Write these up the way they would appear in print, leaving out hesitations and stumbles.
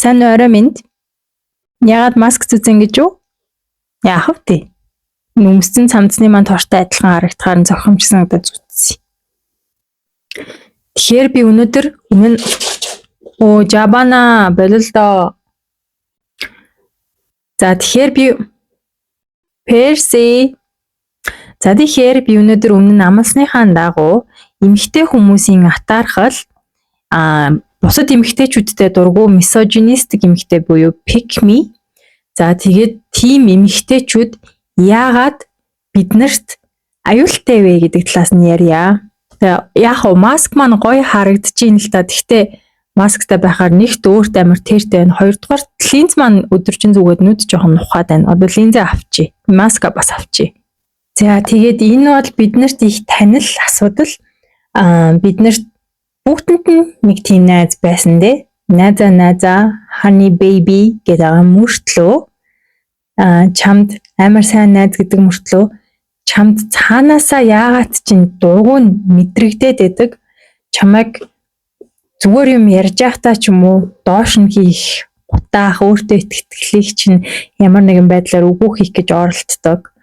Сайн орой минь. Яагаад маск зүүсэн гэж юу? Яах вэ? Нүмсцэн цамцны маань тортой адилхан харагдахаар нь зохимжсан одоо зүүцсэн. Тэгэхээр би өнөөдөр өмнө оо жабана бололдоо. За, тэгэхээр би Перси. За, тэгэхээр би өнөөдөр өмнө нь амласныхаа дагуу эмэгтэй хүмүүсийн атаархал, бусад эмэгтэйчүүдтэй дургүй misogynistic эмэгтэй буюу pick me. За, тэгээд тийм эмэгтэйчүүд яагаад биднэрт аюултай вэ гэдэг талаас нь ярья. Тэгээ яг хуу маск маань гоё харагдаж ийн л та. Гэхдээ масктай байхаар нэгт өөрт амар тэртэй байна. Хоёрдугаар, линз маань өдөржин зүгээд нүд жоохон нухаад байна. Одоо линзээ авчи. Маска бас авчи. За, тэгээд энэ бол биднэрт их танил асуудал. Биднэрт бүгдэнд нь нэг тийм найз байсан дээ. Найзаа, найзаа, honey, baby гэдэг байгаа мөртлөө, чамд амар сайн найз гэдэг мөртлөө чамд цаанаасаа яагаад чинь дургүй мэдрэгдээд байдаг. Чамайг зүгээр юм ярьж байхдаа ч юм уу доош нь хийх, гутаах, өөртөө итгэлийг чинь ямар нэгэн байдлаар үгүй хийх гэж оролддог.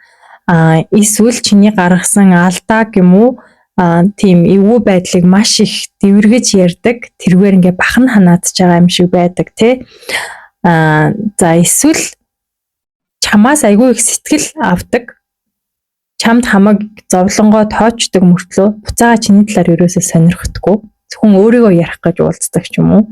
Эсвэл чиний гаргасан алдааг юм уу тийм эвгүй байдлыг маш их дэвэргэж ярьдаг. Тэргээр ингээ бахан ханаадж байгаа юм шиг байдаг, тий. За, эсвэл чамаас айгүй их сэтгэл авдаг. Чамд хамаг зовлонгоо тоочдөг мөртлөө буцаага чиний талаар ерөөсөө сонирхдаггүй. Зөвхөн өөрийгөө ярих гэж уулздаг ч юм уу.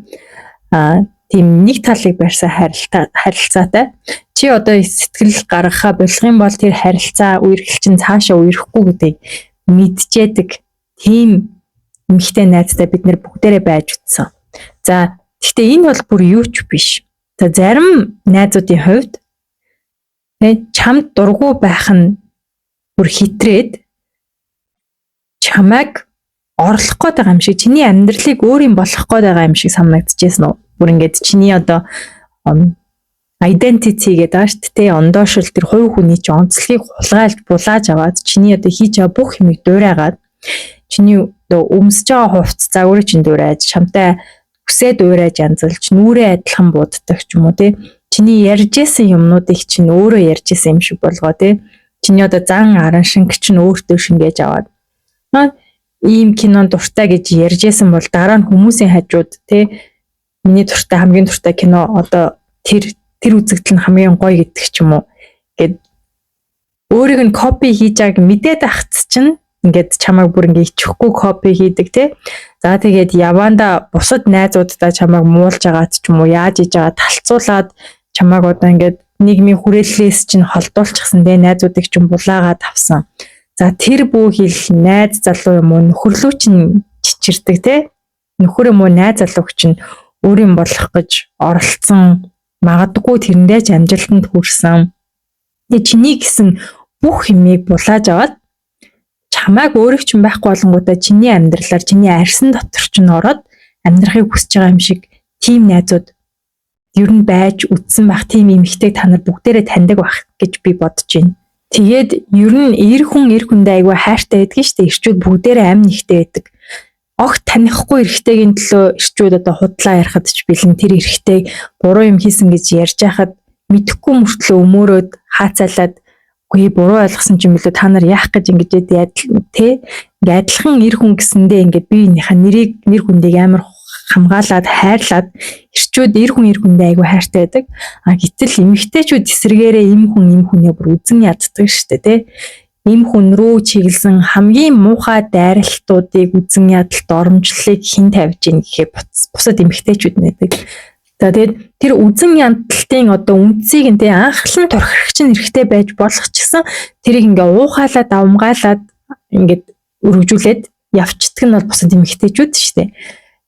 Тийм нэг талыг барьсан харилцаатай. Чи одоо сэтгэл гаргахаа болох юм бол тэр харилцаа, үерхэл чинь цаашаа үерхгүй гэдгийг мэдчээдэг тийм эмэгтэй найзтай бид нэр бүгдээрээ байж утсан. За, гэхдээ энэ бол бүр юу ч биш. За, зарим найзуудын хувьд тэ чамд дургүй байх нь бүр хитрээд чамайг орлох гээд байгаа юм шиг, чиний амьдралыг өөр юм болгох гээд байгаа юм шиг санагдчихсэн үү? Бүр ингээд чиний одоо identity гэдэг байгаа шүү дээ. Ондоошил, тэр хувь хүний чинь онцлогийг хулгайлж, булааж аваад, чиний одоо хийж байгаа бүх юмыг дуурайгаад, чиний одоо өмсөж байгаа хувцас загварыг чинь дуурайж, чамтай үсээ дуурайж янзалж, нүрээ адилхан буддаг ч юм уу, тий. Чиний ярьж исэн юмнуудыг чинь өөрөө ярьж исэн юм шиг болгоо, тий. Чиний одоо зан араншинг чинь өөртөө шингээж аваад, ийм кинонд дуртай гэж ярьж исэн бол дараа нь хүмүүсийн хажууд, тий, миний дуртай, хамгийн дуртай кино одоо тэр тэр үзэгдэл нь хамгийн гоё гэдэг ч юм уу гэд өөрийг нь copy хийж байгааг мэдээд ахц чинь ингээд чамайг бүр ингээд ичихгүй copy хийдэг, тий. За, тэгээд яванда бусад найзуудтай чамайг муулж байгаад ч юм уу, яаж хийж байгаа талцуулаад, чамайг одоо ингээд нийгмийн хүрээллээс чинь холдуулчихсан, тий, найзуудыг чинь булаагаад авсан. За, тэр бүхэл найз залуу юм уу нөхөрлөө чинь чичирдэг, тий. Нөхөр юм уу найз залууг чинь өөр юм болох гэж оролцсон, магадгүй тэрэндээ ч амжилтанд хүрсэн. Тэгээ чиний гэсэн бүх юмыг булааж аваад, чамайг өөрийг чинь байхгүй болонгуудаа чиний амьдралаар, чиний арьсан дотор чинь ороод амьдрахыг хүсэж байгаа юм шиг тийм найзууд ер нь байж үтсэн байх, тийм эмэгтэйг та нар бүгдээрээ таньдаг байх гэж би бодож байна. Тэгээд ер нь эр хүн эр хүндээ айгүй хайртай байдаг шүү дээ. Эрчүүд бүгдээрээ амь нэгтэй байдаг. Огт танихгүй эрэгтэйгийн төлөө эрчүүд одоо худлаа ярихад ч бэлэн, тэр эрэгтэй буруу юм хийсэн гэж ярьж байхад мэдэхгүй мөртлөө өмөөрөөд хаацайлаад, үгүй, буруу ойлгосон ч юм билүү, та нар яах гэж ингэж те, ингээ адилхан эр хүн гэсэндээ ингээ бие биенийхээ нэрийг, нэр хүндийг амар хамгаалаад, хайрлаад, эрчүүд эр хүн эр хүндээ айгүй хайртай байдаг. А гэтэл эмэгтэйчүүд эсрэгээрээ эм хүн эм хүнээ бүр үзэн яддаг штэ, те, эм хүн рүү чиглэсэн хамгийн муухай дайралтуудыг, үзэн ядалт, оромжлолыг хэн тавьж ийн гэхээр бусад эмэгтэйчүүд нэдэг. За, тэгээд тэр үзэн ядалтын одоо үндсийг нь, те, анхлан торхирч нь эрэгтэй байж болох ч гэсэн тэрийг ингээ уухайлаад, давмгаалаад, ингээд өргөжүүлээд явцдаг нь бол бусад эмэгтэйчүүд шүү дээ.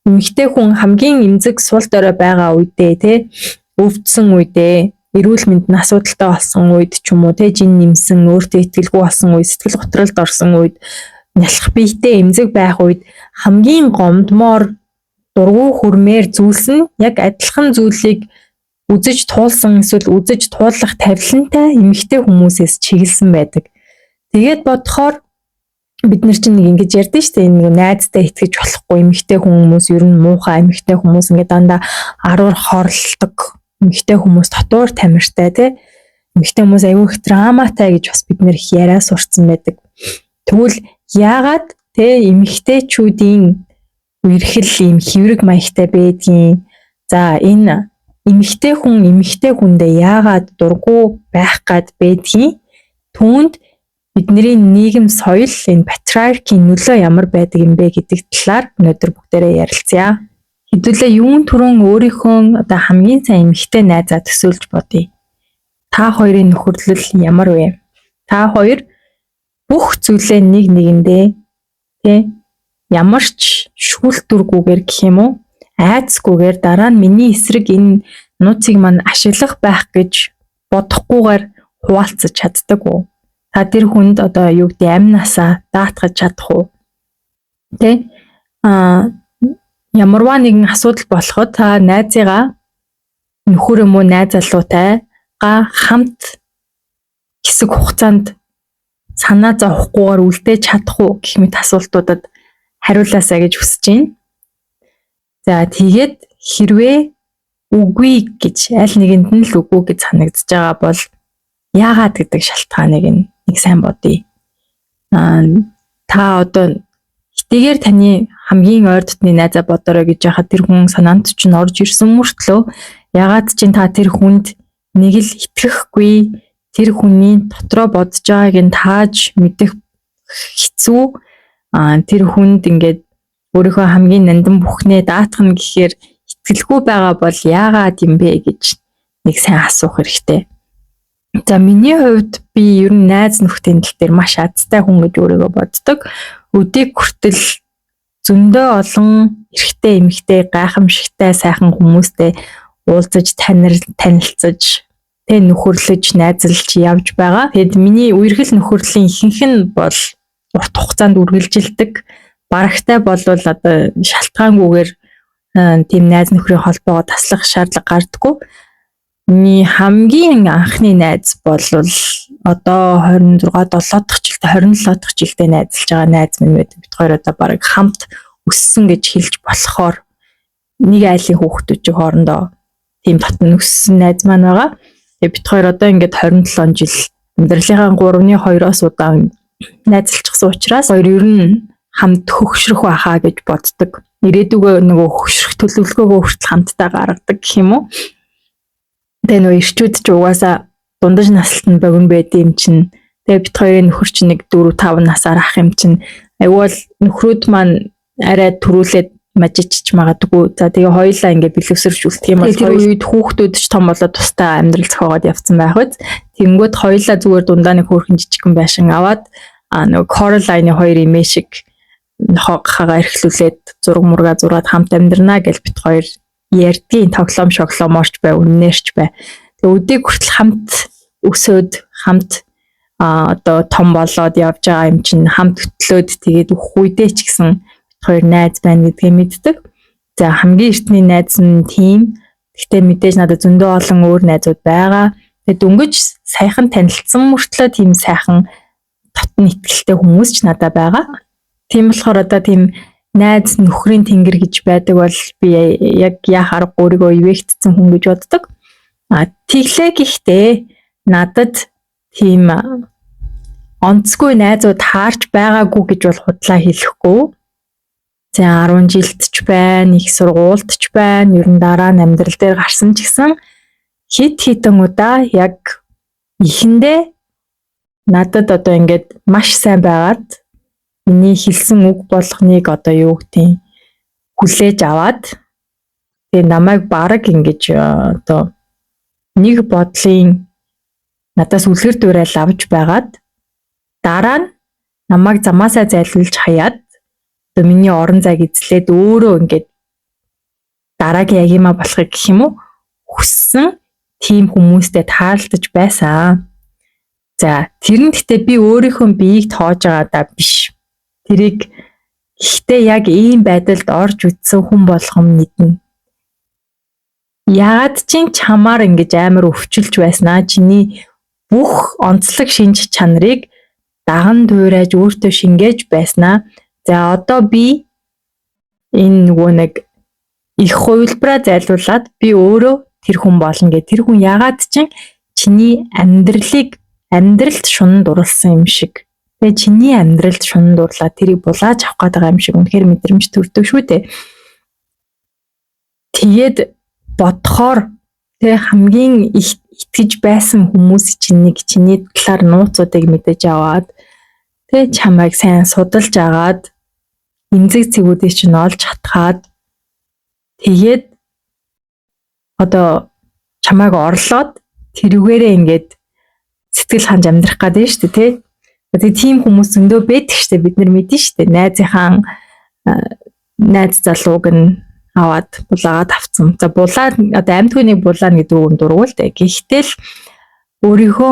Эмэгтэй хүн хамгийн эмзэг, сул дорой байгаа үедээ, те, өвдсөн үедээ, эрүүл мэнд нь асуудалтай болсон үед ч юм уу, те, жин нэмсэн, өөртөө итгэлгүй болсон үед, сэтгэл готролд орсон үед, нялх биетэй эмзэг байх үед хамгийн гомдмоор, дургүй хүрмээр зүйлс нь яг адилхан зүйлийг үзэж туулсан эсвэл үзэж туулах тавилантай эмэгтэй хүмүүсээс чиглэсэн байдаг. Тэгээд бодохоор Бид нар чинь нэг ингэж ярьдэн шүү дээ, нэг найздаа итгэж болохгүй, эмэгтэй хүмүүс ер нь муухай, эмэгтэй хүмүүс ингээд дандаа аруур хорлолдог, эмэгтэй хүмүүс дотуур тамиртай, тий, эмэгтэй хүмүүс аюу их драматай гэж бас бид нэр их яриа сурцсан байдаг. Тэгвэл яагаад, тий, эмэгтэйчүүдийн үерхэл ийм хэврэг маягтай байдгийн? За, энэ эмэгтэй хүн эмэгтэй хүндээ яагаад дургүй байх гад байдгийн? Түүнд бидний нийгэм соёл, энэ патриархийн нөлөө ямар байдаг юм бэ гэдэг талаар өнөөдөр бүгдээрээ ярилцъя. Хэдүүлээ юун түрүүн өөрийнхөө одоо хамгийн сайн эмэгтэй найзаа төсөөлж бодъё. Та хоёрын нөхөрлөл ямар вэ? Та хоёр бүх зүйлээ нэг нэгэндээ, тий, ямар ч шүүлтүргүүгээр гэх юм уу, айцгүйгээр, дараа нь миний эсрэг энэ нууцыг мань ашиглах байх гэж бодохгүйгээр хуваалцаж чаддаг уу? Та тэр хүнд одоо юу гэдэг, амь насаа даатгаж чадах уу? Тэ? Ямарваа нэгэн асуудал болоход та найзыгаа, нөхөр юм уу найз залуутай га хамт хэсэг хугацаанд санаа зовхгүйгээр үлдээж чадах уу гэх мэт асуултуудад хариулаасай гэж хүсэж байна. За, тэгээд хэрвээ үгүй гэж, аль нэгэнд нь л үгүй гэж санагдаж байгаа бол яагаад гэдэг шалтгааныг нэг сайн бодъё. Та одоо хэдийгээр таны хамгийн ойр дотны найзаа бодорой гэж яхад тэр хүн санаанд чинь орж ирсэн мөртлөө яагаад чинь та тэр хүнд нэг л итгэхгүй, тэр хүний дотроо бодож байгааг нь тааж мэдэх хэцүү, тэр хүнд ингээд өөрийнхөө хамгийн нандин бүхнээ даатгана гэхээр итгэлгүй байгаа бол яагаад юм бэ гэж нэг сайн асуух хэрэгтэй. За, миний хувьд би ер нь найз нөхдийн тал дээр маш азтай хүн гэж өөрийгөө боддог. Өдийг хүртэл зөндөө олон эрэгтэй, эмэгтэй, гайхамшигтай, сайхан хүмүүстэй уулзаж, танилцаж, тэ, нөхөрлөж, найзалж явж байгаа. Тэгэд миний үерхэл нөхөрлийн ихэнх нь бол урт хугацаанд үргэлжилдэг. Барагтай болвол одоо шалтгаангүйгээр тийм найз нөхрийн холбоогоо таслах шаардлага гардаггүй. Миний хамгийн анхны найз бол одоо 26 7 дахь жилдээ, 27 дахь жилдээ найзалж байгаа найз минь байдаг. Бид хоёр одоо бараг хамт өссөн гэж хэлж болохоор нэг айлын хүүхдүүд чи хоорондоо тийм дотн өссөн найз маань байгаа. Тэгээ бид хоёр одоо ингээд 27 жил, амьдралынхаа 3-ны 2-оос удаан найзалчихсан учраас хоёр ер нь хамт хөгшрөх байхаа гэж боддог. Ирээдүгөө нөгөө хөгшрөх төлөвлөгөөгөө хүртэл хамтдаа гаргадаг гэх юм уу. Тэгээ нөгөө эрчүүд ч угаасаа дундаж наслт нь богино байд юм чинь. Тэгээ бид хоёрын нөхөр чинь нэг 4 5 насаар ах юм чинь. Айгуул нөхрүүд маань арай түрүүлээд мажичч магадгүй. За, тэгээ хоёулаа ингээ бэлэвсэрч үлдэх юм бол тэр үед хүүхдүүд ч том болоод тустай амьдрал зохиогоод явцсан байх үз. Тэнгүүд хоёулаа зүгээр дундаа нэг хөөрхөн жижигхэн байшин аваад, нөгөө Coraline-ы хоёр эмээ шиг нохоо гахаагаа эрхлүүлээд, зураг мурга зураад хамт амьдрнаа гэж бид хоёр ярьдгийн, тоглоом шоглооморч бай, үннээрч бай. Тэгээ өдийг хүртэл хамт өсөөд, хамт одоо том болоод явж байгаа юм чинь хамт хөтлөөд, тэгээд өөх үедээ ч гэсэн бид хоёр найз байна гэдгээ мэддэг. За, хамгийн эртний найз нь тийм. Гэхдээ мэдээж надад зөндөө олон өөр найзууд байгаа. Тэгээд дөнгөж саяхан танилцсан мөртлөө тийм сайхан дотн итгэлтэй хүмүүс ч надад байгаа. Тийм болохоор одоо тийм найз нөхрийн тэнгэр гэж байдаг бол би яг яах аргагүй өөрийгөө ивээгдсэн хүн гэж боддог. Тэглээ гэхдээ надад тийм онцгүй найзууд таарч байгаагүй гэж бол худлаа хэлэхгүй. За, 10 жилд ч байна, их сургуульд ч байна, ер нь дараа нь амьдрал дээр гарсан ч гэсэн хит хитэн удаа яг эхэндээ надад одоо ингээд маш сайн байгаад, миний хэлсэн үг болгоныг одоо юу гэдгийг хүлээж аваад, тэгээ намайг бараг ингэж одоо нэг бодлын надаас үлгэр дуурайл авч байгаад, дараа нь намайг замаасаа зайлуулж хаяад, одоо миний орон зайг эзлээд, өөрөө ингээд дараагийн агима болохыг гэх юм уу хүссэн тийм хүмүүстэй таарлаж байсан. За, тэр нь гэхдээ би өөрийнхөө биеийг тоож байгаадаа биш. Тэрийг гэхдээ яг ийм байдалд орж үтсэн хүн болгон мэднэ. Яагаад чинь чамаар ингэж амар өвчилж байснаа, чиний бүх онцлог шинж чанарыг Даган дуурайж, өөртөө шингээж байснаа за одоо би энэ нөгөө нэг их хувилбараа зайлуулад би өөрөө тэр хүн болно гэх. Тэр хүн ягаад чинь чиний амьдралыг, амьдралд шунанд урласан юм шиг. Тэгээ чиний амьдралд шунанд урлаад тэрийг булааж авах гээд байгаа юм шиг үнэхээр мэдрэмж төрдөг шүү дээ. Тэгээд бодохоор тэгээ хамгийн их итгэж байсан хүмүүс чинь нэг чиний талаар нууцуудыг мэдэж аваад, тэгээ чамайг сайн судалж агаад, эмзэг цэгүүдийг чинь олж хатгаад, тэгээд одоо чамайг орлоод тэрүүгээрээ ингээд сэтгэл ханж амьдрах гэдэг нь шүү дээ, тий. Тэгээ тийм хүмүүс зөндөө байдаг шүү дээ. Бид нар мэднэ шүү дээ. Найзынхаа найз залууг нь аваад булаагаад авцсан. За, булаа одоо амьд хүнийг булаана гэдэг үг нь дургу л дээ. Гэхдээ л өөрийнхөө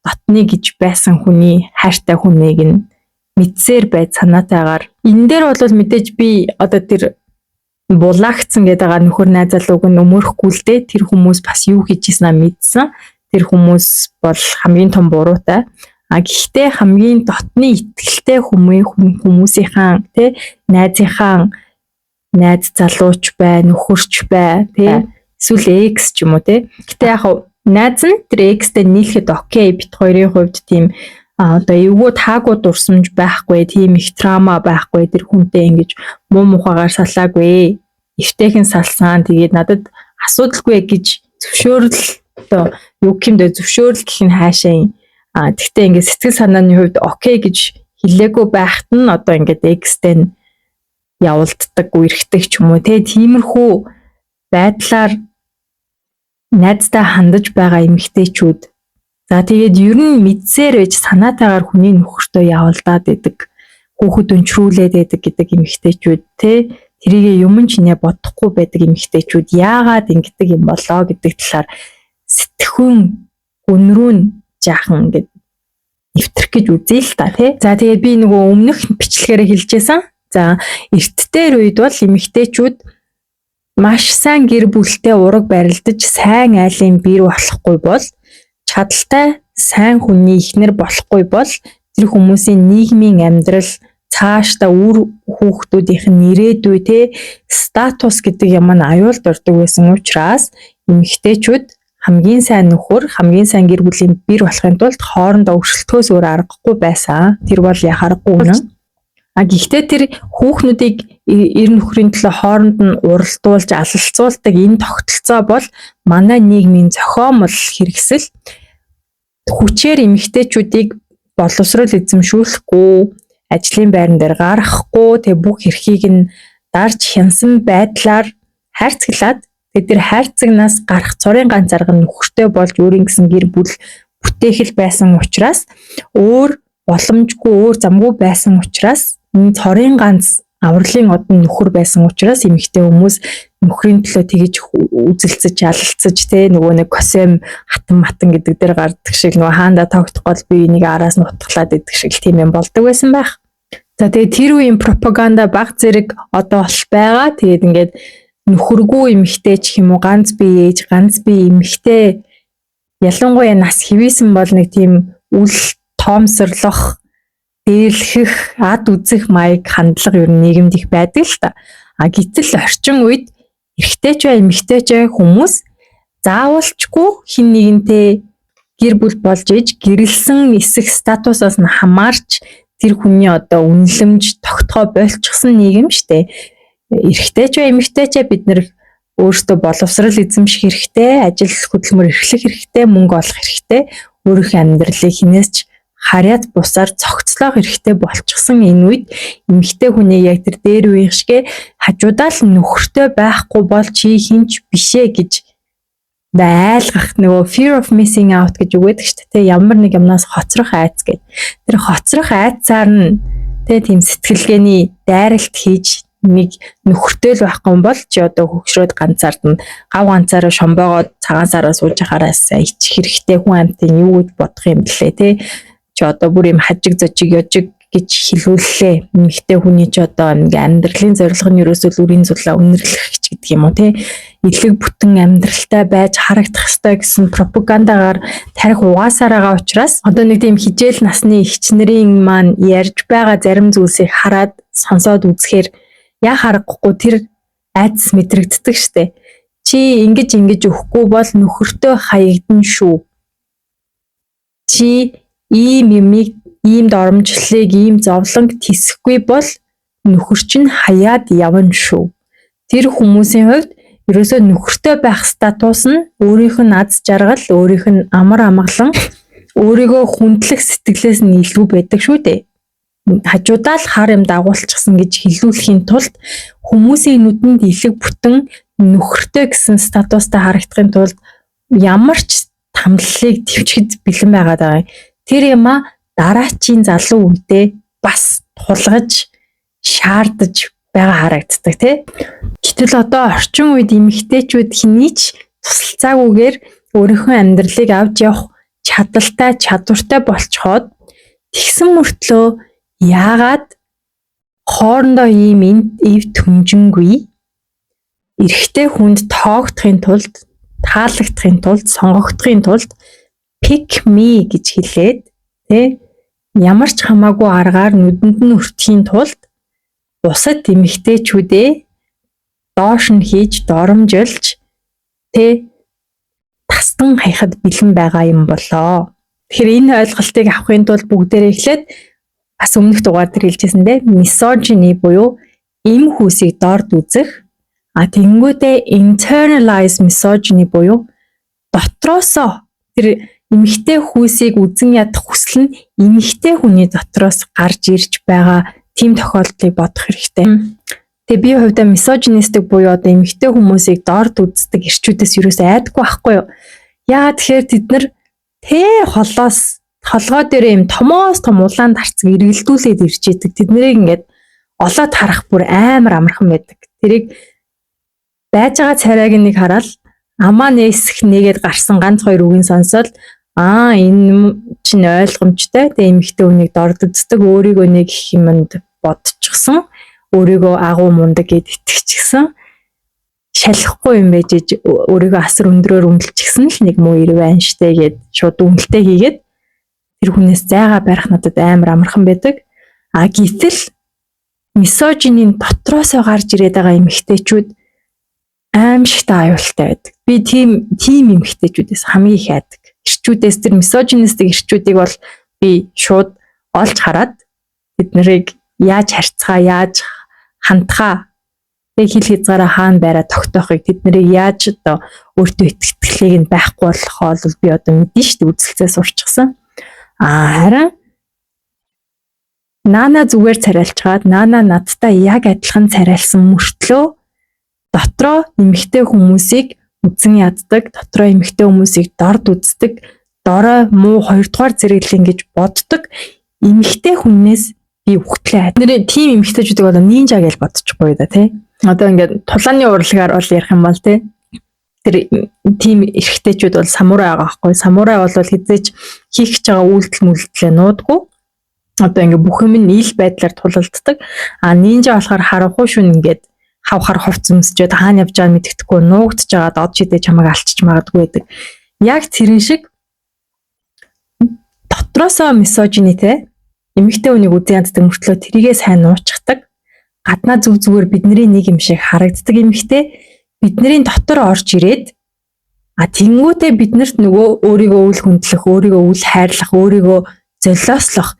дотны гэж байсан хүний хайртай хүнийг нь мэдсээр байд санаатайгаар энэ дээр бол мэдээж би одоо тэр булаагцсан гэдэг байгаа нөхөр найз залууг нь өмөрөхгүй л дээ. Тэр хүмүүс бас юу хийж ийсэн мэдсэн. Тэр хүмүүс бол хамгийн том буруутай. А гэхдээ хамгийн дотны итгэлтэй хүмүүсийнхаа, тий, найзынхаа найз залууч бай, нөхөрч бай, тий, эсвэл ex ч юм уу, тий. Гэтэ яг найз нь тэр ex тэй нийлэхэд okay, бит хоёрын хувьд тийм одоо эвгүй таагүй дурсамж байхгүй, тийм их trauma байхгүй, тэр хүнтэй ингэж муу мухагаар салаагүй. Эвтэйхэн салсан. Тэгээд надад асуудалгүй гэж зөвшөөрөл, одоо юу гэмдэ, зөвшөөрөл гэх нь хаашаа юм. А тэгтээ ингээд сэтгэл санааны хувьд okay гэж хэлээгүй байхад нь одоо ингээд ex тэй нь явуулддаг, үерхдэг ч юм уу, те, тиймэрхүү байдлаар найздаа хандаж байгаа эмэгтэйчүүд, за тэгээд ер нь мэдсээр байж санаатайгаар хүний нөхөртөө явуулдаад идэг, хүүхэд өнчрүүлээд байдаг гэдэг эмэгтэйчүүд, те, тэрийг юм ч нэ бодохгүй байдаг эмэгтэйчүүд яагаад ингэдэг юм болоо гэдэг талаар сэтгхүүн гүн рүү нь жаахан ингээд нэвтрэх гэж үзье л та, тий. За, тэгээд би нөгөө өмнөх бичлэгээрээ хэлжсэн. За, эрт дээр үед бол эмэгтэйчүүд маш сайн гэр бүлтэй ураг барилдаж, сайн айлын бэр болохгүй бол, чадaltaй сайн хүний эхнэр болохгүй бол тэр хүмүүсийн нийгмийн амьдрал, цаашдаа үр хүүхдүүдийнх нь ирээдүй, те, статус гэдэг юм нь аюулд ордог байсан учраас эмэгтэйчүүд хамгийн сайн нөхөр, хамгийн сайн гэр бүлийн бэр болохын тулд хоорондоо өршөлтөхөөс өөр аргагүй байсан. Тэр бол яхаарахгүй үнэн. А гэхдээ тэр хүүхнүүдийг эр нөхрийн төлөө хооронд нь уралдуулж алалцуулдаг энэ тогтолцоо бол манай нийгмийн зохиомол хэрэгсэл, хүчээр эмэгтэйчүүдийг боловсрол эзэмшүүлэхгүй, ажлын байран дээр гаргахгүй, тэг бүх эрхийг нь дарж хянсан байдлаар хайрцаглаад, тэг тэр хайрцагнаас гарах цорын ганц арга нь нөхөртэй болж өөрийн гэсэн гэр бүл бүтээх л байсан учраас, өөр боломжгүй, өөр замгүй байсан учраас, энэ цорын ганц авралын од нь нөхөр байсан учраас эмэгтэй хүмүүс нөхрийн төлөө тэгэж үзэлцэж, алалцаж, те, нөгөө нэг косем хатан матан гэдэг дээр гардаг шиг, нөгөө хаанда тогтох гол би энийг араас нь утгалаад идэх шиг тийм юм болдог байсан байх. За, тэгээ тэр үеийн пропаганда баг зэрэг одоо бол байгаа. Тэгээд ингээд нөхөргүй эмэгтэй ч юм уу, ганц бие ээж, ганц бие эмэгтэй, ялангуяа нас хэвээсэн бол нэг тийм үл тоомсорлох, дээрлэхэх, ад үзэх маяг хандлага ер нь нийгэмд их байдаг л та. А гэтэл орчин үед эрэгтэй ч бай, эмэгтэй ч бай хүмүүс заавалчгүй хэн нэгэнтэй гэр бүл болж иж гэрлэсэн эсэх статусаас нь хамаарч тэр хүний одоо үнэлэмж тогтхоо болчихсон нийгэм штэ. Эрэгтэй ч бай, эмэгтэй ч бид нар өөрсдөө боловсрал эзэмших хэрэгтэй, ажил хөдөлмөр эрхлэх хэрэгтэй, мөнгө олох хэрэгтэй, өөрийнхөө амьдралыг хинээс ч харьяат бусаар цогцлоох хэрэгтэй болчихсон энэ үед эмэгтэй хүний яг тэр дээр үеийн шиг хажуудаа л нөхөртэй байхгүй бол чи хэн ч бишээ гэж айлгах нөгөө fear of missing out гэж үг байдаг шүү дээ. Тэ, ямар нэг юмнаас хоцрох айдас гэж. Тэр хоцрох айдсаар нь, тэ, тийм сэтгэлгээний дайралт хийж, нэг нөхөртэй л байхгүй юм бол чи одоо хөгшрөөд ганцаард нь гав ганцаараа шомбоогоод цагаан сараа сууж ахаараас ичих хэрэгтэй, хүн амьтан юу гэж бодох юм блэ, те, чи одоо бүр юм хажиг зожиг ёжиг гэж хэлүүллээ. Эмэгтэй хүний ч одоо ингээ амьдралын зорилго нь ерөөсөө л үрийн зулаа үнэрлэх ч гэдэг юм уу, те. Элэг бүтэн амьдралтай байж харагдах ёстой гэсэн пропагандагаар тарих угаасаар байгаа учраас одоо нэг тийм хижээл насны эгч нарын маань ярьж байгаа зарим зүйлсийг хараад сонсоод үзэхээр яа харахгүй тэр айдас мэдрэгддэг штэ. Чи ингэж ингэж өгөхгүй бол нөхөртөө хаягдана шүү. Чи ийм юмыг, ийм доромжлолыг, ийм зовлонг тэсэхгүй бол нөхөр чинь хаяад явна шүү. Тэр хүмүүсийн хувьд ерөөсөө нөхөртэй байх статус нь өөрийнх нь аз жаргал, өөрийнх нь амар амгалан, өөрийгөө хүндлэх сэтгэлээс нь илүү байдаг шүү дээ. Хажуудаа л хар юм дагуулчихсан гэж хэлүүлэхийн тулд, хүмүүсийн нүдэнд элэг бүтэн нөхөртэй гэсэн статустай харагдахын тулд ямар ч тамлалыг тэвчгэд бэлэн байгаад байгаа юм. Тэр юма дараачийн залуу үедээ бас тулгаж шаардаж байгаа харагддаг, тий. Гэтэл одоо орчин үед эмэгтэйчүүд хэний ч тусалцаагүйгээр өөрийнхөө амьдралыг авч явах чадалтай, чадвартай болцоход, тэгсэн мөртлөө яагаад хоорондоо ийм эв түнжингүй эрэгтэй хүнд тоогдохын тулд, таалагдахын тулд, сонгогдохын тулд "pick me" гэж хэлээд, тий, ямар ч хамаагүй аргаар нүдэнд нь өртөхийн тулд бусад эмэгтэйчүүдээ доош нь хийж, доромжилж, тэ, тастан хаяхад бэлэн байгаа юм болоо. Тэгэхээр энэ ойлголтыг авахын тулд бүгдээрээ эхлээд бас өмнөх дугаар дээр хэлжсэн дээ. Misogyny буюу эм хүйсийг дорд үзэх, а тэгэнгүүтээ internalized misogyny буюу дотроосоо тэр эмэгтэй хүйсийг үзэн ядах хүсэл нь эмэгтэй хүний дотроос гарч ирж байгаа тийм тохиолдлыг бодох хэрэгтэй. Тэгээ би хувьдаа misogynistic буюу одоо эмэгтэй хүмүүсийг дорд үздэг эрчүүдээс юусоо айдаггүй байхгүй юу? Яагаад тэгэхээр тэд нар тэр холоос толгой дээр юм томоос том улаан дарцыг эргэлдүүлээд ирж идэг. Тэд нарыг ингээд олоод харах бүр амар амархан байдаг. Тэрийг байж байгаа царайг нэг хараад, амаа нээсэх нэгээд гарсан ганц хоёр үгийн сонсоод, аа, энэ чинь ойлгомжтой. Тэгээ эмэгтэй хүнийг дорд үздэг, өөрийгөө нэг их юмд бодчихсон, өөрийгөө агуу мундаг гэд итгэчихсэн, шалахгүй юм байж иж өөрийгөө асар өндрөөр үнэлчихсэн л нэг муу ирвэ байна штэ гэд шууд үнэлтээ хийгээд тэр хүнээс зайгаа барих надад амар амархан байдаг. А гэтэл misogyny н дотроосоо гарч ирээд байгаа эмэгтэйчүүд аимшигтай аюултай байдаг. Би тийм эмэгтэйчүүдээс хамгийн их айдаг. Эрчүүдээс, тэр misogynistic эрчүүдийг бол би шууд олж хараад тэд нарыг яаж харьцгаа, яаж хандхаа, тэг хил хязгаараа хаана байраа тогтоохыг, тэд нарыг яаж одоо өөртөө итгэлийг нь байхгүй болохоо бол би одоо мэднэ шүү дээ, үзэлцээ сурчсан. А харин наана зүгээр царайлчгаад, наана надтай яг адилхан царайлсан мөртлөө дотроо эмэгтэй хүмүүсийг үзэн яддаг, дотроо эмэгтэй хүмүүсийг дорд үздэг, дорой муу хоёрдугаар зэрэглэн гэж боддог эмэгтэй хүнээс би үхтлээ. Нэрээ тийм эмэгтэйчүүдийг бол нинжа гэж бодчихгүй да, тий. Одоо ингээд тулааны урлагаар бол ярих юм бол, тий, тэр тийм эрэгтэйчүүд бол самурай байгаа байхгүй. Самурай бол хэзээ ч хийх гэж байгаа үйлдэл мүлдлээ нуудгүй. Одоо ингээ бүх юм нь ил байдлаар тулалддаг. А нинжа болохоор харанхуй шүн ингээд хавхар хувц өмсчөөд хаана явж байгааг мэддэхгүй нуугдж байгаад од шидэ чамайг алчиж магадгүй байдаг. Яг тэрэн шиг дотроосоо misogyny те, эмэгтэй хүнийг үзэн яддаг мөртлөө тэрийгээ сайн нуучдаг. Гаднаа зүг зүгээр бидний нэг юм шиг харагддаг эмэгтэй бидний дотор орж ирээд, а тэнгүүтээ биднэрт нөгөө өөрийгөө үл хүндлэх, өөрийгөө үл хайрлах, өөрийгөө золиослох,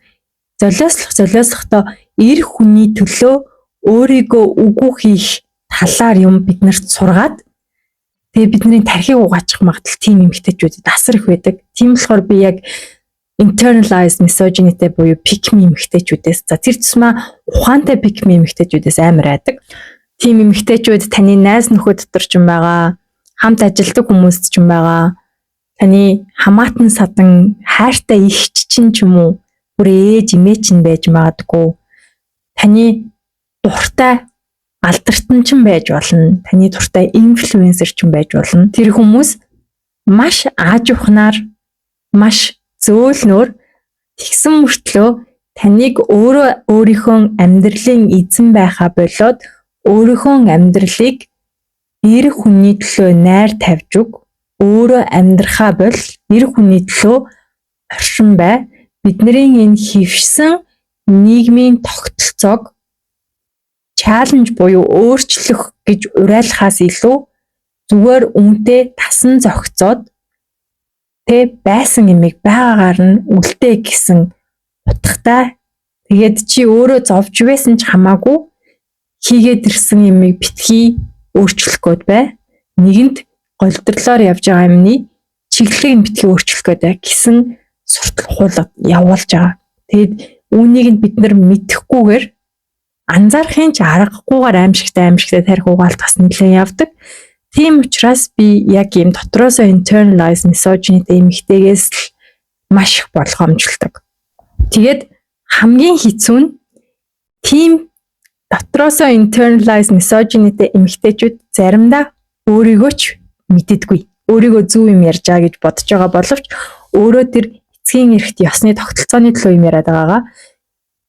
золиослох, золиослохдоо эр хүний төлөө өөрийгөө үгүй хийх талаар юм биднэрт сургаад, тэгээ бидний тархийг угаачих магадлал тийм эмэгтэйчүүдэд асар их байдаг. Тийм болохоор би яг internalized misogyny-тэй буюу pick me эмэгтэйчүүдээс, за, тэр тусмаа ухаантай pick me эмэгтэйчүүдээс амар айдаг. Тийм эмэгтэйчүүд таны найз нөхөд дотор ч юм байгаа, хамт ажилладаг хүмүүст ч юм байгаа, таны хамаатан садан, хайртай эгч чинь ч юм уу, бүр ээж эмээ чинь байж магадгүй. Таны дуртай алдартан ч байж болно. Таны дуртай инфлюенсер ч байж болно. Тэр хүмүүс маш аажуухнаар, маш зөөлнөөр тэгсэн мөртлөө таныг өөрөө өөрийнхөө амьдралын эзэн байхаа болоод өөрийнхөө амьдралыг Эр хүний төлөө найр тавьж өг, өөрөө амьдрахаа боль, эр хүний төлөө оршин бай. Бидний энэ хэвшсэн нийгмийн тогтолцоог challenge буюу өөрчлөх гэж уриалахаас илүү зүгээр үүнтэй тасан зохицоод тэ байсан юмыг байгаагаар нь үлдээ гэсэн утгатай. Тэгээд чи өөрөө зовж байсан ч хамаагүй хийгээд ирсэн юмыг битгий өөрчлөх гээд бай. Нэгэнт голдрлоор явж байгаа юмны чиглэлийг нь битгий өөрчлөх гээд бай гэсэн суртал ухуулга явуулж байгаа. Тэгээд үүнийг нь бид нар мэдэхгүйгээр, анзаарахын ч аргагүйгээр аимшигтай аимшигтай тархи угаалт бас нэлээд явдаг. Тийм учраас би яг ийм дотроосоо internalized misogyny эмэгтэйгээс л маш их болгоомжлдог. Тэгээд хамгийн хэцүү нь тийм дотроосоо internalized misogyny эмэгтэйчүүд заримдаа өөрийгөө ч мэддэггүй. Өөрийгөө зөв юм ярьж байгаа гэж бодож байгаа боловч өөрөө тэр эцгийн эрхт ёсны тогтолцооны төлөө юм яриад байгаагаа,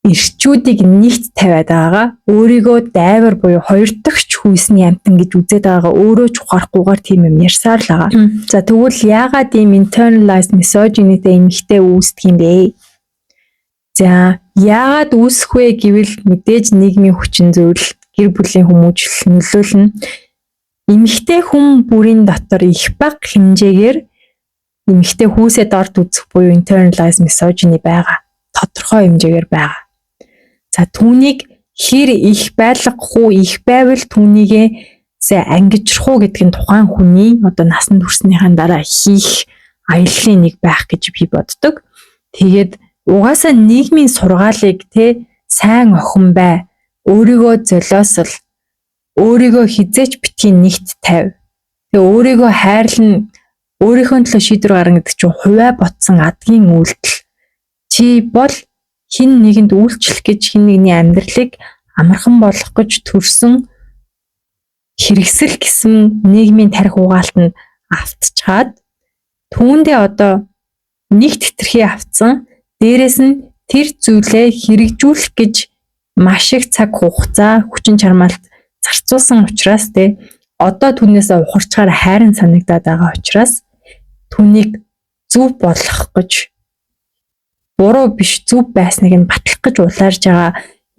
эрчүүдийг нэгт тавиад байгаагаа, өөрийгөө дайвар буюу хоёр дахьч хүйсний амьтан гэж үзээд байгаагаа өөрөө ч ухаарахгүйгээр тийм юм ярьсаар л байгаа. За, тэгвэл яагаад ийм internalized misogyny-тэй эмэгтэй үүсдэг юм бэ? За, яагаад үүсэх вэ гэвэл мэдээж нийгмийн хүчин зүйл, гэр бүлийн хүмүүжил нөлөөлнө. Эмэгтэй хүн бүрийн дотор их бага хэмжээгээр эмэгтэй хүүсээ дорд үзэх буюу internalized misogyny байгаа. Тодорхой хэмжээгээр байгаа. За, түүнийг хэр их байлгах уу, их байвал түүнийгээ сая ангижрах уу гэдэг нь тухайн хүний одоо насанд хүрснийхаа дараа хийх аяллаа нэг байх гэж би боддог. Тэгээд угаасаа нийгмийн сургаалыг те сайн охин бай, өөрийгөө золиосол, өөрийгөө хэзээ ч битгий нэгт тавь. Тэгээ өөрийгөө хайрлан, өөрийнхөө төлөө шийдвэр гаргана гэдэг чинь хувиа ботсон адгийн үйлдэл. Чи бол хэн нэгэнд үйлчлэх гэж, хэн нэгний амьдралыг амархан болгох гэж төрсөн хэрэгсэл гэсэн нийгмийн тархи угаалтанд автчхаад, түүндээ одоо нэгт хэтэрхий автсан, дээрэс нь тэр зүйлээ хэрэгжүүлэх гэж маш их цаг хугацаа, хүчин чармайлт зарцуулсан учраас те одоо түүнээсээ ухарчаар хайран санагдаад байгаа учраас түүнийг зөв болгох гэж, буруу биш, зөв байсныг нь батлах гэж улаарж байгаа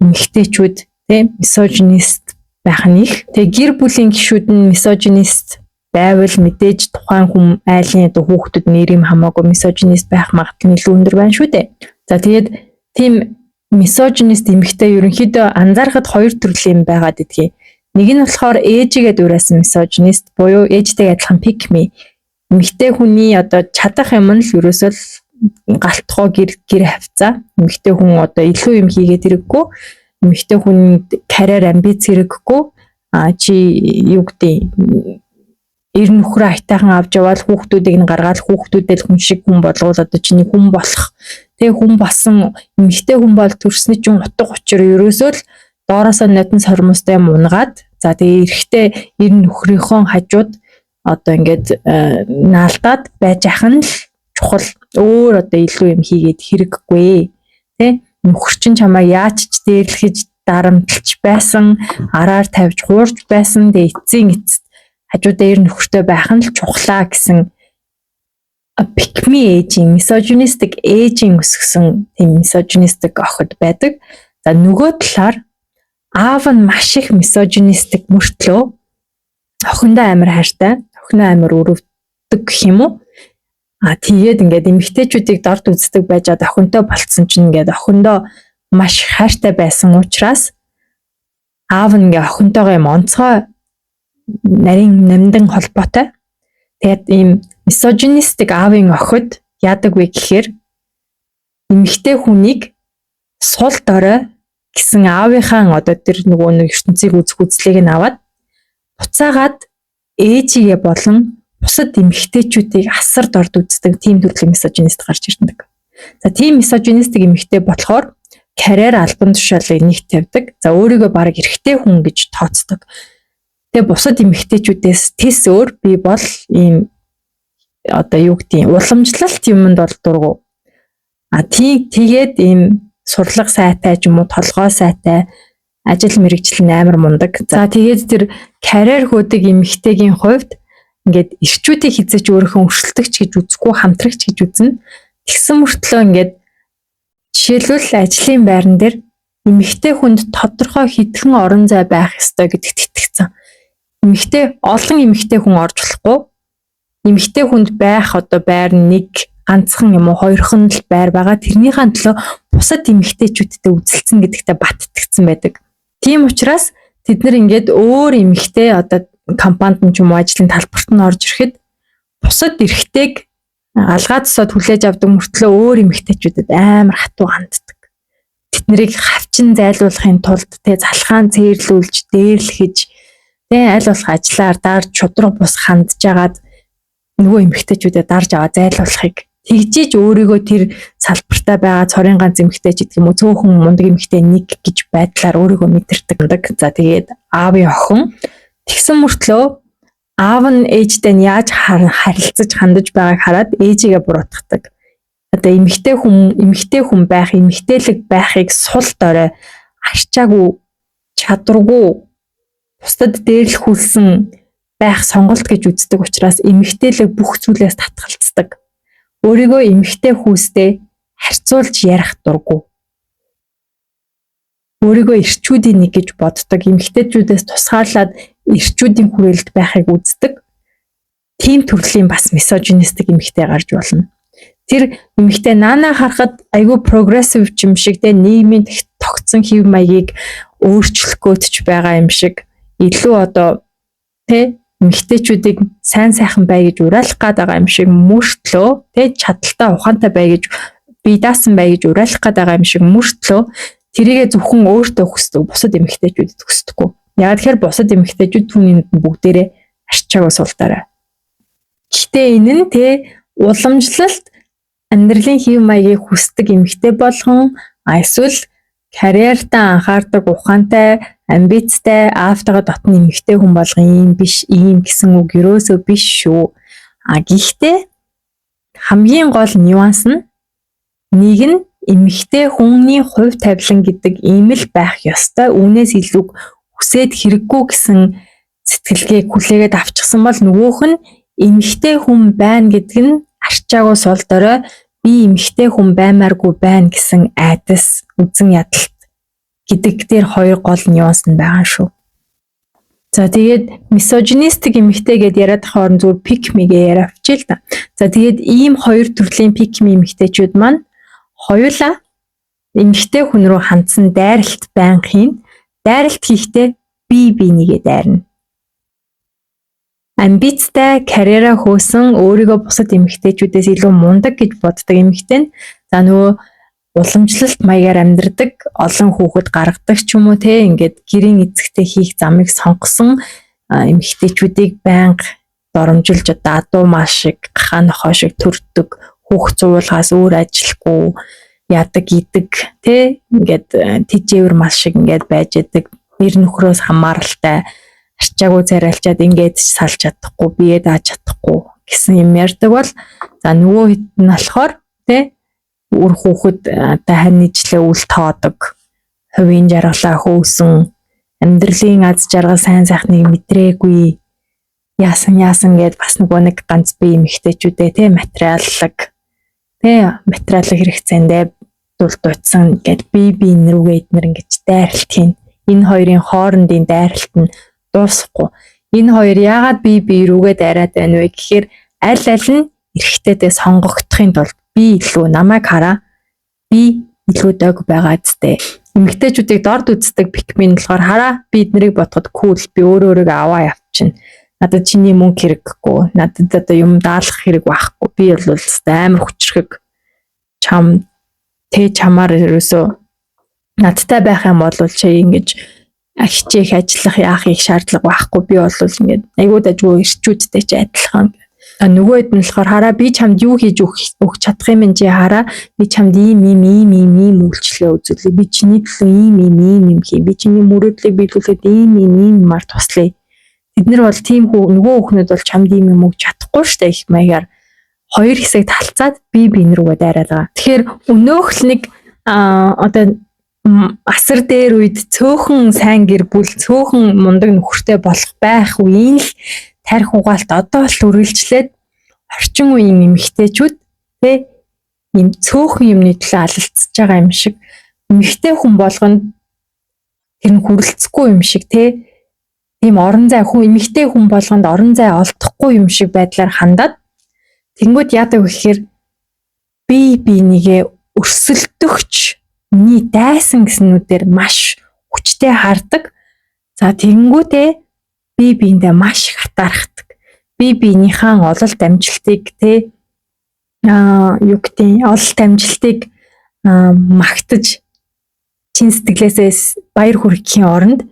эмэгтэйчүүд те misogynist байх нь их. Тэгээ гэр бүлийн гишүүд нь misogynist байвал мэдээж тухайн хүн айлын одоо хүүхдүүд нэр юм хамаагүй misogynist байх магадлал нь илүү өндөр байна шүү дээ. За, тэгээд тийм misogynist эмэгтэй ерөнхийдөө анзаарахад хоёр төрлийн юм байгаад идэгий. Нэг нь болохоор ээжигээ дуурайсан misogynist буюу ээжтэйгээ адилхан pick me. Эмэгтэй хүний одоо чадах юм нь л ерөөсөө л гал тогоо, гэр гэр хавьцаа. Эмэгтэй хүн одоо илүү юм хийгээд хэрэггүй. Эмэгтэй хүн карьер амбиц хэрэггүй. А чи юу гэдэг, эр нөхрөө аятайхан авч яваал, хүүхдүүдийг нь гаргаал, хүүхдүүдээ л хүн шиг хүн болгоул, одоо чиний хүн болох, тэгээ хүн болсон, эмэгтэй хүн бол төрсний чинь утга учир ерөөсөө л доороосоо нодон сормостой юм унгаад, за тэгээ эрэгтэй эр нөхрийнхөө хажууд одоо ингээд наалдаад байж ах нь л чухал, өөр одоо илүү юм хийгээд хэрэггүй, тэ нөхөр чинь чамайг яаж ч дээрлэхэж дарамтлж байсан, араар тавьж хуурж байсан, тэгээ эцсийн эцэст хажуудаа эр нөхөртэй байх нь л чухлаа гэсэн pick me ээжийн, misogynistic ээжийн өсгсөн тийм misogynistic охид байдаг. За, нөгөө талаар аав нь маш их misogynistic мөртлөө охиндоо амар хайртай, охиноо амар өрөвдөг гэх юм уу? А тэгээд ингээд эмэгтэйчүүдийг дорд үздэг байжгаад охинтой болцсон чинь ингээд охиндоо маш хайртай байсан учраас аав нь ингээ охинтойгоо юм онцгой нарийн намдан холбоотой. Тэгээд ийм misogynistic аавын охид яадаг вэ гэхээр эмэгтэй хүнийг сул дорой гэсэн аавынхаа одоо тэр нөгөө нэг ертөнцийг үзэх үзлийг нь аваад буцаагаад ээжигээ болон бусад эмэгтэйчүүдийг асар дорд үздэг тийм төрлийн misogynist гарч ирдэг. За, тийм misogynistic эмэгтэй болохоор карьер, албан тушаалыг нэг тавьдаг. За, өөрийгөө бараг эрэгтэй хүн гэж тооцдог. Тэгээ бусад эмэгтэйчүүдээс тэс өөр, би бол ийм одоо юу гэдгийг уламжлалт юмд бол дургу. А тий, тэгээд ийм сурлага сайтай ч юм уу, толгой сайтай Ажил мэргэжил нь амар мундаг. За, тэгээд тэр карьер хөөдөг эмэгтэйгийн хувьд ингээд эрчүүдийг хэзээ ч өөрийнхөө өрсөлдөгч гэж үзэхгүй, хамтрагч гэж үзнэ. Тэгсэн мөртлөө ингээд жишээлбэл ажлын байран дээр эмэгтэй хүнд тодорхой хэдхэн орон зай байх ёстой гэдэгт итгэсэн. Олон эмэгтэй хүн орж болохгүй. Эмэгтэй хүнд байх одоо байр нь нэг ганцхан юм уу, хоёрхан л байр байгаа. Тэрнийхээ төлөө бусад эмэгтэйчүүдтэй үзэлцэн гэдэгтээ бат итгэсэн байдаг. Тийм учраас тэд нар ингээд өөр эмэгтэй одоо компанид нь ч юм уу, ажлын талбарт нь орж ирэхэд бусад эрэгтэйг алгаа тосоод хүлээж авдаг мөртлөө өөр эмэгтэйчүүдэд амар хатуу ханддаг. Тэд нарыг хавчин зайлуулахын тулд тэ залхаан цээрлүүлж, дээрлэхэж, тэ аль болох ажлаар дарж, шудраг бус хандж агаад нөгөө эмэгтэйчүүдэд дарж аваа зайлуулахыг тэгжиж өөрийгөө тэр салбартаа байгаа цорын ганц эмэгтэй ч гэдэг юм уу, цөөхөн мундаг эмэгтэй нэг гэж байдлаар өөрийгөө мэдэрдэг. За, тэгээд аавын охин тэгсэн мөртлөө аав нь ээжтэй нь яаж харилцаж хандаж байгааг хараад ээжигээ буруутгадаг. Одоо эмэгтэй хүн байх, эмэгтэйлэг байхыг сул дорой, арчаагүй, чадваргүй, бусдад дээрлэхүүлсэн байх сонголт гэж үздэг учраас эмэгтэйлэг бүх зүйлээс татгалздаг. Өөрийгөө эмэгтэй хүүстэй харьцуулж ярих дургүй. Өөрийгөө эрчүүдийн нэг гэж боддог. Эмэгтэйчүүдээс тусгаарлаад эрчүүдийн хүрээлэлд байхыг үздэг. Тийм төрлийн бас misogynistic эмэгтэй гарч болно. Тэр эмэгтэй наана харахад айгүй progressive юм шиг, те, нийгмийн тогтсон хэв маягийг өөрчлөх гээд ч байгаа юм шиг, илүү одоо, те, эмэгтэйчүүдийг сайн сайхан бай гэж уриалах гээд байгаа юм шиг мөртлөө, те, чадалтай, ухаантай бай гэж, бие даасан бай гэж уриалах гээд байгаа юм шиг мөртлөө тэрийгэ зөвхөн өөртөө хүсдэг, бусад эмэгтэйчүүдэд хүсдэггүй. Яг тэгэхээр бусад эмэгтэйчүүд түүний нүдэнд бүгдээрээ арчаагүй сул дорой. Гэхдээ энэ нь, те, уламжлалт амьдралын хэв маягийг хүсдэг эмэгтэй болгон эсвэл карьертаа анхаардаг, ухаантай, амбицтай, аавтайгаа дотно эмэгтэй хүн болгон ийм биш, ийм гэсэн үг ерөөсөө биш шүү. А гэхдээ хамгийн гол нюанс нь нэг нь эмэгтэй хүний хувь тавилан гэдэг ийм л байх ёстой. Үүнээс илүү хүсээд хэрэггүй гэсэн сэтгэлгээг хүлээгээд авчихсан бол нөгөөх нь эмэгтэй хүн байна гэдэг нь арчаагүй сул дорой, би эмэгтэй хүн баймааргүй байна гэсэн айдас, үзэн ядалт гэдэг дээр хоёр гол нюанс нь байгаа шүү. За, тэгээд misogynistic эмэгтэй гэдээ яриад хоорон зүгээр pick me гээ яриа авчээ л да. За, тэгээд ийм хоёр төрлийн pick me эмэгтэйчүүд маань хоёулаа эмэгтэй хүн рүү хандсан дайралт байнга хийн. Дайралт хийхдээ бие биенийгээ дайрна. Амбицтай, карьераа хөөсөн, өөрийгөө бусад эмэгтэйчүүдээс илүү мундаг гэж боддог эмэгтэй нь за нөгөө уламжлалт маягаар амьдардаг, олон хүүхэд гаргадаг ч юм уу, те, ингээд гэрийн эзэгтэй хийх замыг сонгосон эмэгтэйчүүдийг байнга доромжилж, одоо адуу маш шиг, гахаа нохой шиг төрдөг, хүүхд зуулгаас өөр ажилгүй яадаг идэг, те, ингээд тэжээвэр мал шиг ингээд байж идэг, нэр нөхрөөс хамааралтай, арчаагүй царайлчаад ингээд ч салж чадахгүй, бие дааж чадахгүй гэсэн юм ярьдаг бол за нөгөө хэд нь болохоор, те, үр хүүхэд одоо хань нийтлээ үл тоодог, хувийн жаргалаа хөөсөн, амьдралын аз жаргал сайн сайхныг мэдрээгүй, яасан яасан гэд бас нөгөө нэг ганц бие эмэгтэйчүүдээ, те, материаллаг, те, материалын хэрэгцээндээ дулдуутсан гэд бие бие рүүгээ эднэр ингэж дайралт хийн. Энэ хоёрын хоорондын дайралт нь дуусахгүй. Энэ хоёр яагаад бие бие рүүгээ дайраад байна вэ гэхээр аль аль нь эрэгтэйдээ сонгогдохын тулд би илүү, намайг хараа, би илүү дог байгаа зү. Эмэгтэйчүүдийг дорд үздэг pick me болохоор хараа, би эднэрийг бодоход cool, би өөрөө өөрийгөө аваа явчихна. Надад чиний мөнгө хэрэггүй. Надад одоо юм даалгах хэрэг байхгүй. Би бол амар хүчрхэг. Чам тэ чамаар ерөөсөө надтай байх юм бол чи ингэж хичээх, ажиллах, яах их шаардлага байхгүй. Би бол ингээд айгуу дажгүй эрчүүдтэй чи адилхан. А нөгөө хэд нь болохоор хараа, би чамд юу хийж өгөх чадах юм чи хараа, би чамд ийм ийм ийм ийм ийм үйлчлэгээ үзүүлье. Би чиний төлөө ийм ийм ийм юм хий. Би чиний мөрөөдлийг биелүүлэхэд ийм ийм ийм юмар туслая. Тэд нар бол тийм хүү, нөгөө хүүхнүүд бол чамд ийм юм өгч чадахгүй штэ их маягаар хоёр хэсэг талцаад бие биен рүүгээ дайраад байгаа. Тэгэхээр өнөөх л нэг одоо Асар дээр үед цөөхөн сайн гэр бүл, цөөхөн мундаг нөхөртэй болох байх үеийн л тарих угаалт одоо л үргэлжлээд орчин үеийн эмэгтэйчүүд тэ ийм цөөхөн юмны төлөө алалцж байгаа юм шиг, эмэгтэй хүн болгонд тэр нь хүрэлцэхгүй юм шиг тэ ийм орон зай хүн эмэгтэй хүн болгонд орон зай олдохгүй юм шиг байдлаар хандаад тэнгүүд яадаг вэ гэхээр бие биенийгээ өрсөлдөгч миний дайсан гэснүүдээр маш хүчтэй хардаг. За тэгэнгүүтээ бие биендээ маш их атаархдаг. Бие биенийхээ ололт амжилтыг те юу гэдэг ололт амжилтыг магтаж чин сэтгэлээсээ баяр хүргэхийн оронд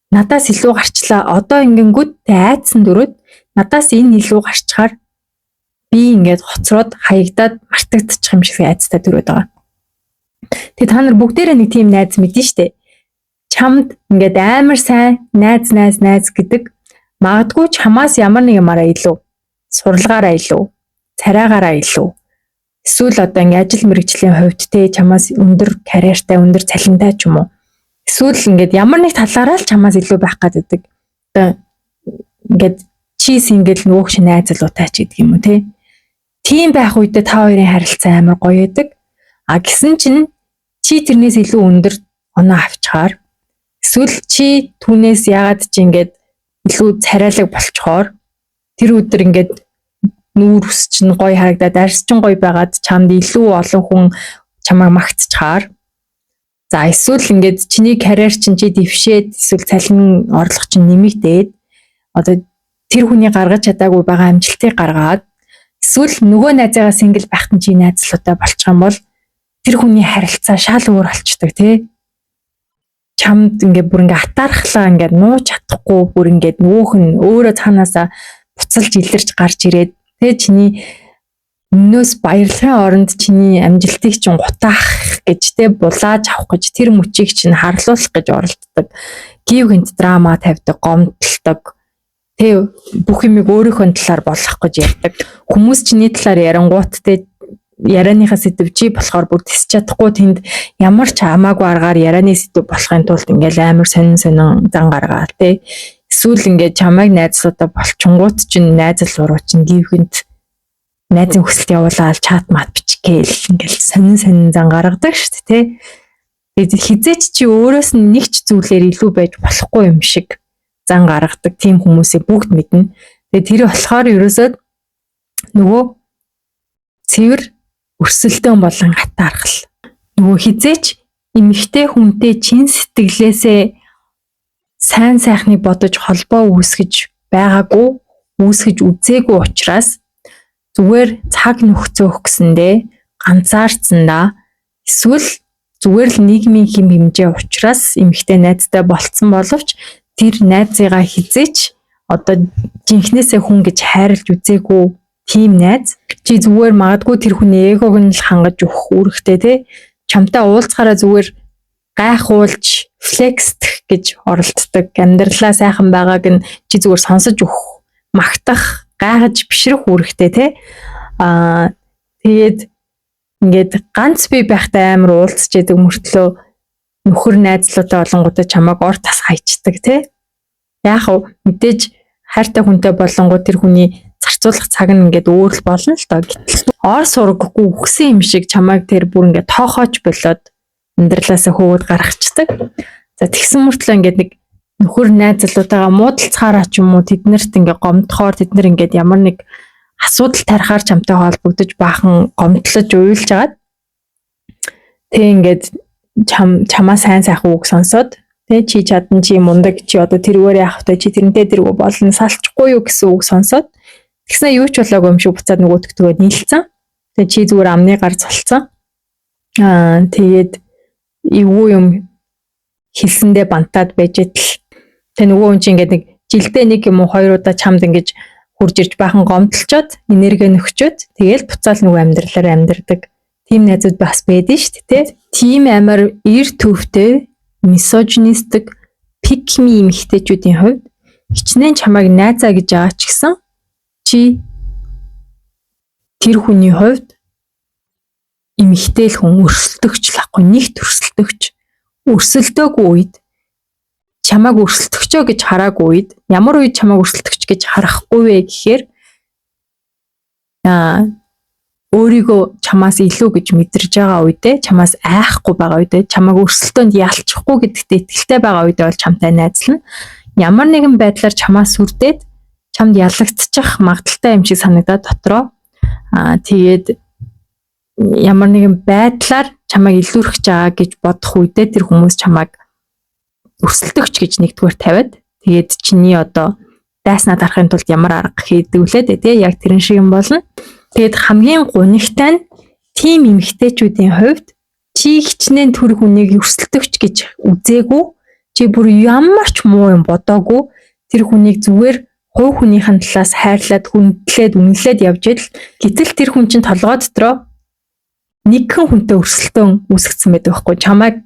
надаас илүү гарчлаа. Одоо ингэнгүүт айдсан дөрөөд надаас энэ илүү гарчхаар би ингээд хоцроод хаягдаад мартагдчих юм шиг айдастай төрөөд байгаа. Тэгээ та нар бүгдээрээ нэг тийм найз мэднэ штэ. Чамд ингээд амар сайн найз найз найз гэдэг, магадгүй чамаас ямар нэг юмараа илүү, сурлагаараа илүү, царайгаараа илүү, эсвэл одоо ингээд ажил мэргэжлийн хувьд те чамаас өндөр карьертай, өндөр цалинтай ч юм уу. Эсвэл ингээд ямар нэг талаараа л чамаас илүү байх гэдэг. Одоо ингээд чи single, нөгөөх чинь найз залуутай ч гэдэг юм уу те. Тийм байх үедээ та хоёрын харилцаа амар гоё байдаг. А гисэн чинь чи тэрнээс илүү өндөр оноо авчгаар эсвэл чи түүнээс яагаад чи ингээд илүү царайлаг болчхоор тэр өдөр ингээд нүүр ус чинь гоё харагдаад, арьс чинь гоё байгаад чамд илүү олон хүн чамайг магтчихаар, за эсвэл ингээд чиний карьер чинь чи дэвшээд, эсвэл цалин орлого чинь нэмэгдээд, одоо тэр хүний гаргаж чадаагүй байгаа амжилтыг гаргаад, эсвэл нөгөө найзаагаа single байхад нь чи найзлуутай болчих юм бол тэр хүний харилцаа шал өөр болчдөг тий. Чамд ингээ бүр ингээ атаархлаа ингээ нууж чадахгүй, бүр ингээ нөгөөх нь өөрөө цаанаасаа буцалж илэрч гарч ирээд тэ чиний өмнөөс баярлахын оронд чиний амжилтыг чинь гутаах гэж тэ булааж авах гэж, тэр мөчийг чинь харлуулах гэж оролддог. Гив гинт драма тавьдаг, гомдлдог. Тэ бүх юмыг өөрийнхөө талаар болгох гэж ярьдаг. Хүмүүс чиний талаар ярангуут тэ ярианыхаа сэдэв чи болохоор бүр тэсч чадахгүй, тэнд ямар ч хамаагүй аргаар ярианы сэдэв болохын тулд ингээл амар сонин сонин зан гаргаа тэ. Эсвэл ингээд чамайг найзлуудаа болчингууд чинь найзал уруу чинь гівхэнд найзын хүсэлт явуулаад чат мат бичгээл ингээл сонин сонин зан гаргадаг шүү дээ тэ. Тэгээд хизээч чи өөрөөс нь нэг ч зүйлээр илүү байж болохгүй юм шиг зан гаргадаг тийм хүмүүсийг бүгд мэднэ. Тэгээд тэр болохоор ерөөсөө нөгөө цэвэр өрсөлдөөн болон атаархал. Нөгөө хизээч эмэгтэй хүнтэй чин сэтгэлээсээ сайн сайхныг бодож холбоо үүсгэж байгаагүй, үүсгэж үзээгүй учраас зүгээр цаг нөхцөөх гэсэндээ ганцаардсандаа эсвэл зүгээр л нийгмийн хэм хэмжээ учраас эмэгтэй найзтай болцсон боловч тэр найзыгаа хизээч одоо жинхнээсээ хүн гэж хайрлаж үзээгүй тийм найз. Чи зүгээр магадгүй тэр хүний эгог нь л хангаж өгөх үүрэгтэй те, чамтай уулзахаараа зүгээр гайхуулж flex дэх гэж оролддог, амьдралаа сайхан байгааг нь чи зүгээр сонсож өгөх, магтах, гайхаж бишрэх үүрэгтэй те. Тэгээд ингээд ганц би байхдаа амар уулзч яадаг мөртлөө нөхөр найзлуутай болонгуудаа чамайг ор тас хайчдаг те. Яг мэдээж хайртай хүнтэй болонгууд тэр хүний зарцуулах цаг нь ингээд өөр л болно л доо. Гэтэл ор сургахгүй үхсэн юм шиг чамайг тэр бүр ингээд тоохооч болоод амьдралаасаа хөөгд гаргацдаг. За тэгсэн мөртлөө ингээд нэг нөхөр найз залуутайгаа муудалцахаараа ч юм уу, тэднэрт ингээд гомдохоор, тэд нар ингээд ямар нэг асуудал тарихаар чамтай холбогдож баахан гомдлож уйлж агаад тэг ингээд чамаа сайн сайхан үг сонсоод тэ чи чадан, чи мундаг, чи одоо тэрүүгээр яах вэ, чи тэрнтэй тэргүй болно, салчихгүй юу гэсэн үг сонсоод тэгснэ юу ч болоогүй юм шиг буцаад нөгөөдөгтөгөө нийлцэн. Тэгээ чи зүгээр амны гар цолцсон. Тэгээд эвгүй юм хэлсэндээ бантаад байж идэл тэг нөгөө хүн чинь ингээд нэг жилдээ нэг юм уу хоёр удаа чамд ингэж хурж ирж баахан гомдлцоод энерги нөхчөөд тэгэл буцаал нөгөө амьдралаар амьдардаг. Тийм найзууд бас байдэн шүү дээ. Тийм амар эр төвтэй misogynistic pick me эмэгтэйчүүдийн хувьд хичнээн чамайг найзаа гэж байгаа ч гэсэн чи тэр хүний хувьд эмэгтэй л хүн, өрсөлдөгч л ахгүй, нэгт өрсөлдөгч. өрсөлдөөгүй үед, чамайг өрсөлдөгчөө гэж хараагүй үед, ямар үед чамайг өрсөлдөгч гэж харахгүй вэ гэхээр өөрийгөө чамаас илүү гэж мэдэрж байгаа үедээ, чамаас айхгүй байгаа үедээ, чамайг өрсөлдөөнд ялчихгүй гэдэгт итгэлтэй байгаа үедээ бол чамтай найзлана. Ямар нэгэн байдлаар чамаас сүрдээд чамд ялагдчих магадлалтай юм шиг санагдаад дотроо тэгээд ямар нэгэн байдлаар чамайг илүүрхэж байгаа гэж бодох үедээ тэр хүмүүс чамайг өрсөлдөгч гэж нэгдүгээр тавиад, тэгээд чиний одоо дайснаа дарахын тулд ямар арга хийдэг вүлээ дээ, яг тэрэн шиг юм болно. Тэгээд хамгийн гунигтай нь тийм эмэгтэйчүүдийн хувьд чи хичнээн тэр хүнийг өрсөлдөгч гэж үзээгүй, чи бүр ямар ч муу юм бодоогүй, тэр хүнийг зүгээр хувь хүнийхэн талаас хайрлаад, хүндлээд, үнэлээд явж идэл, гэтэл тэр хүн чинь толгой дотроо нэгхэн хүнтэй өрсөлдөөн үүсгэсэн байдаг байхгүй.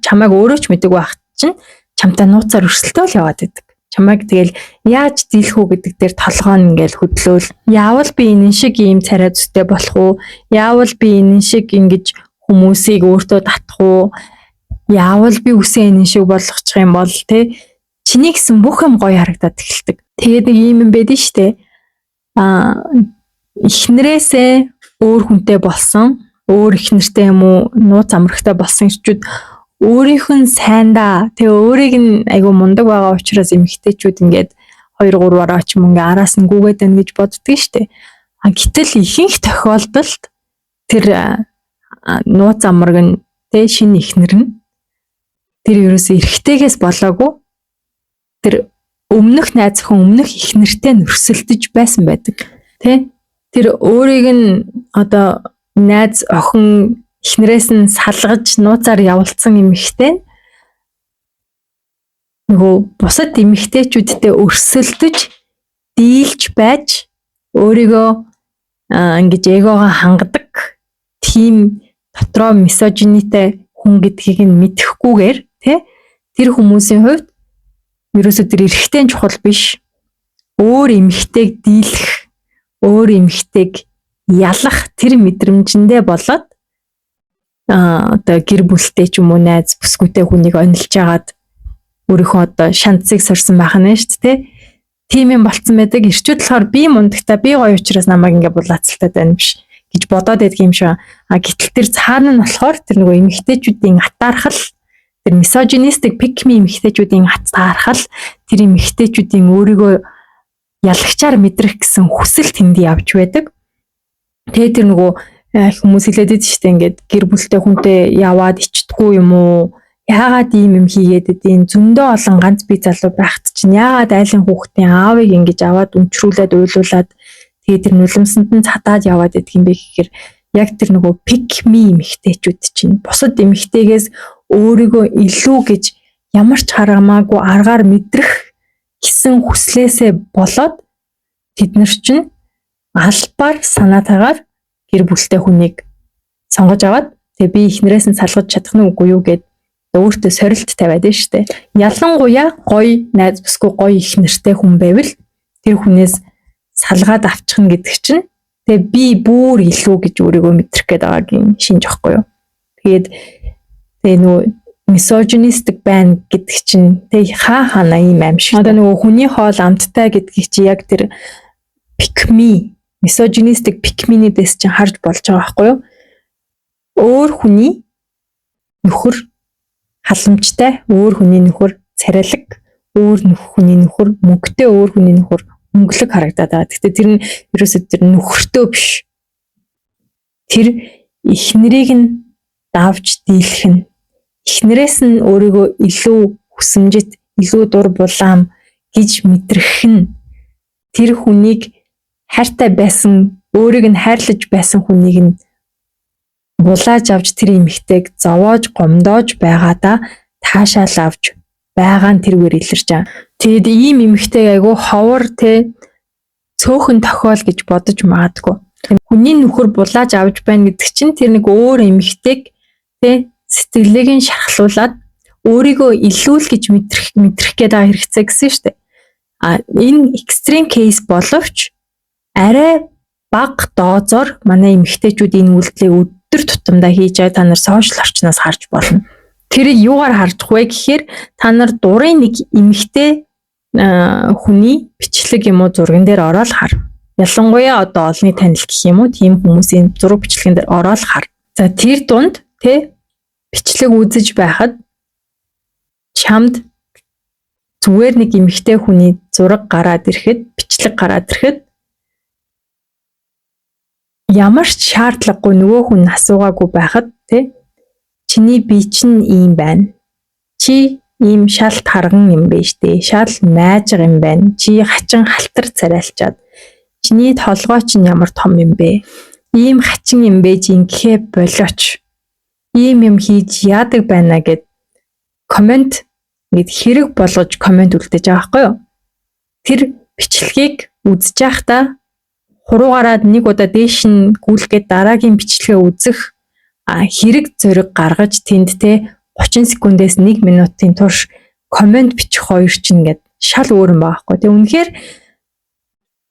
Чамайг өөрөө ч мэдээгүй байх чинь чамтай нууцаар өрсөлдөөл яваад байдаг. Чамайг тэгэл яаж дийлэх үү гэдэг дээр толгой нь ингээл хөдлөөл. Яавал би энэ шиг ийм царай зүстэй болох уу? Яавал би энэ шиг ингэж хүмүүсийг өөртөө татах уу? Яавал би үсээ энэ шиг болгочих юм бол, те, чиний гэсэн бүх юм гоё харагдаад эхэлдэг. Тэгээд нэг ийм юм байдэн штэ. Эхнэрээсээ өөр хүнтэй болсон, өөр эхнэртэй юм уу, нууц амрагтай болсон эрчүүд өөрийнх нь сайндаа, тэгээ өөрийг нь айгу мундаг байгаа учраас эмэгтэйчүүд ингээд 2 3 бараа ч юм ингээ араас нь гүгээд байна гэж боддөг штэ. А гэтэл ихэнх тохиолдолд тэр нууц амраг нь, тэ, шинэ эхнэр нь тэр ерөөсөө эрэгтэйгээс болоогүй, тэр өмнөх найз охин, өмнөх эхнэртэй нөрсөлдөж байсан байдаг. Тэ? Тэр өөрийг нь одоо найз охин эхнэрээс нь салгаж нууцаар явуулсан эмэгтэй нөгөө бусад эмэгтэйчүүдтэй өрсөлдөж дийлж байж өөрийгөө ингэж эгогоо хангадаг тийм дотроо misogyny тэй хүн гэдгийг нь мэдэхгүйгээр, тий, тэр хүмүүсийн хувьд ерөөсөө тэр эрэгтэй нь чухал биш, өөр эмэгтэйг дийлэх, өөр эмэгтэйг ялах тэр мэдрэмжэндээ болоод одоо гэр бүлтэй ч юм уу, найз бүсгүйтэй хүнийг онилж агаад өөрийнхөө одоо шанцыг сорьсон байх нь шүү дээ. Тийм юм болцсон байдаг. Эрчүүд болохоор би мундагта, би гоё учраас намайг ингээ булаацалтай байна биш гэж бодоод байдаг юм шиг. А гэтэл тэр цаана нь болохоор тэр нөгөө эмэгтэйчүүдийн атаархал, тэр misogynistic pick me эмэгтэйчүүдийн атаархал, тэр эмэгтэйчүүдийн өөрийгөө ялагчаар мэдрэх гэсэн хүсэл тэнд явж байдаг. Тэгээ тэр нөгөө хүмүүс хэлээд байдаг шүү дээ, ингээд гэр бүлтэй хүнтэй яваад ичдэггүй юм уу? Яагаад ийм юм хийгээд идэв? Зөндөө олон ганц бие залуу байхад чинь яагаад айлын хүүхдийн аавыг ингэж аваад өнчрүүлээд, уйлуулад, тэгээд тэр нулимсанд нь цадаад яваад идэх юм бэ гэхээр яг тэр нөгөө pick me эмэгтэйчүүд чинь бусад эмэгтэйгээс өөрийгөө илүү гэж ямар ч харамаагүй аргаар мэдрэх гэсэн хүслээсээ болоод тэд нар чинь албаар санаатаагаар гэр бүлтэй хүнийг сонгож аваад, тэгээ би эхнэрээс нь салгаж чадах нь үгүй юу гэд өөртөө сорилт тавиад нь штэ. Ялангуяа гоё найз бүсгүй, гоё эхнэртэй хүн байвал тэр хүнээс салгаад авчихна гэдэг чинь тэгээ би бүр илүү гэж өөрийгөө мэдрэх гээд байгаагийн шинж байхгүй юу. Тэгээд тэгээ нөгөө misogynistic байна гэдэг чинь тэг хаа хаана ийм аим шиг. Одоо нөгөө хүний хоол амттай гэдгийг чи яг тэр pick me, misogynistic pick me-нээс чинь харж болж байгаа байхгүй юу? Өөр хүний нөхөр халамжтай, өөр хүний нөхөр царайлаг, өөр хүний нөхөр мөнгөтэй, өөр хүний нөхөр мөнгөлөг харагдаад байгаа. Гэхдээ тэр нь ерөөсөө тэр нөхөртөө биш. Тэр эхнэрийг нь давж дийлэх нь, эхнэрээс нь өөрийгөө илүү хүсэмжит, илүү дур булаам гэж мэдрэх нь, тэр хүнийг хайртай байсан, өөрийг нь хайрлаж байсан хүнийг нь булааж авч тэр эмэгтэйг зовоож, гомдоож байгаадаа таашаал авч байгаа нь тэргээр илэрч байгаа. Тэгээд ийм эмэгтэйг айгүй ховор, те, цөөхөн тохиол гэж бодож магадгүй. Хүний нөхөр булааж авч байна гэдэг чинь тэр нэг өөр эмэгтэйг, те, сэтгэлийг нь шархлуулад өөрийгөө илүү л гэж мэдрэх гээд байгаа хэрэгцээ гэсэн шүү дээ. А энэ extreme case боловч арай бага дозоор манай эмэгтэйчүүд энэ үйлдэлийг өдөр тутамдаа хийж байгаа та нар social орчноос харж болно. Тэрийг юугаар харж вэ гэхээр та нар дурын нэг эмэгтэй хүний бичлэг юм уу зурган дээр ороод хар. Ялангуяа одоо олонний танил гэх юм уу, тийм хүмүүсийн зураг бичлэгэн дээр ороод хар. За, тэр дунд тэ бичлэг үзэж байхад чамд зүгээр нэг эмэгтэй хүний зураг гараад ирэхэд, бичлэг гараад ирэхэд ямар ч шаардлагагүй, нөгөө хүн асуугаагүй байхад тэ чиний бие чинь ийм байна. Чи ийм шал тарган юм байна штэ. Шал майжга юм байна. Чи хачин халтар царайлчаад, чиний толгой чинь ямар том юм бэ? Ийм хачин юм бэ, ингэхээ болооч. Ийм юм хийж яадаг байна гэд comment ингээд хэрэг болгож comment үлдээж байгаа байхгүй юу? Тэр бичлэгийг үзэж байхдаа хуруугаараа нэг удаа дээш нь гүйлгээд дараагийн бичлэгээ үзэх хэрэг зориг гаргаж, тэнд те 30 секундээс 1 минутын турш comment бичих хоёр чинь ингээд шал өөр юм байгаа байхгүй. Тэгээ үнэхээр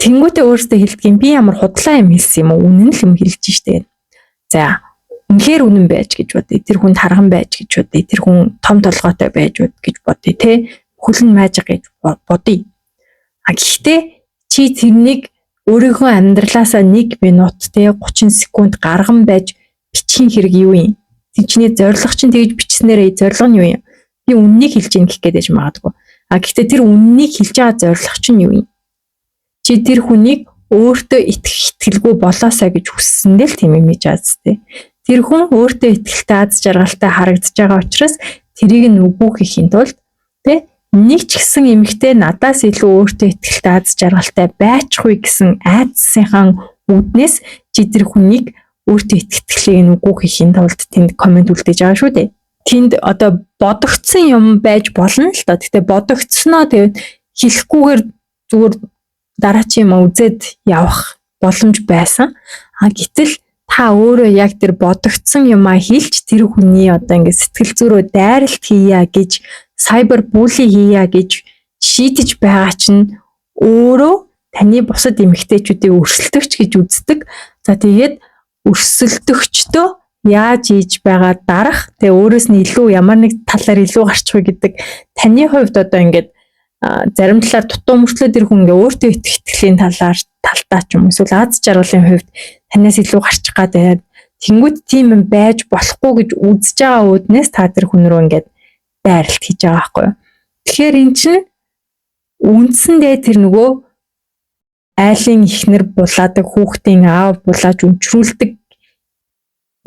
тэнгуүтээ өөртөө хэлдэг юм, би ямар худлаа юм хэлсэн юм уу? Үнэн л юм хэлж штэ. За, үнэхээр үнэн байж гэж бодъё. Тэр хүн тарган байж гэж бодъё. Тэр хүн том толгойтой байж гэж бодъё те. Хөл нь майжга гэж бодъё. А гэхдээ чи тэрнийг өөрийнхөө амьдралаасаа 1 минут те 30 секунд гарган байж бичихийн хэрэг юу юм? Тэр чиний зорилго чинь, тэгж бичснээрээ зорилго нь юу юм? Би үннийг хэлж гин гэх гээд байж магадгүй. А гэхдээ тэр үннийг хэлж байгаа зорилго чинь юу юм? Чи тэр хүнийг өөртөө итгэх итгэлгүй болоосаа гэж хүссэндээ л тийм юм хийж байгаа зү. Тэр хүн өөртөө итгэлтэй, аз жаргалтай харагдаж байгаа учраас тэрийг нь үгүй хийхин тулд тэ нэг ч гэсэн эмэгтэй надаас илүү өөртөө итгэлтэй, аз жаргалтай байчихгүй гэсэн айдсынхаа үүднээс чи тэр хүнийг өөртөө итгэлийг нь үгүй хийхин тулд тэнд comment үлдээж байгаа шүү дээ. Тэнд одоо бодогдсон юм байж болно л доо. Гэтэ бодогдсноо тэгээд хэлэхгүйгээр зүгээр дараачийн юм үзээд явах боломж байсан. А гэтэл та өөрөө яг тэр бодогдсон юмаа хэлж, тэр хүний одоо ингээд сэтгэл зүйрөө дайралт хийя гэж, cyber bully хийя гэж шийдэж байгаа чинь өөрөө таны бусад эмэгтэйчүүдийг өрсөлдөгч гэж үздэг. За, тэгээд өрсөлдөгчдөө яаж хийж байгаа дарах, тэгээ өөрөөс нь илүү ямар нэг талаар илүү гарчих вэ гэдэг, таны хувьд одоо ингээд зарим талаар дутуу мөртлөө тэр хүн ингээ өөртөө итгэх итгэлийн талаар талтаа ч юм эсвэл аз жаргалын хувьд танаас илүү гарчих гад байгаад тэнгууд тийм юм байж болохгүй гэж үзэж байгаа үүднээс та тэр хүн рүү ингээд дайралт хийж байгаа байхгүй юу. Тэгэхээр эн чинь үндсэндээ тэр нөгөө айлын эхнэр булаадаг, хүүхдийн аав булааж өнчрүүлдэг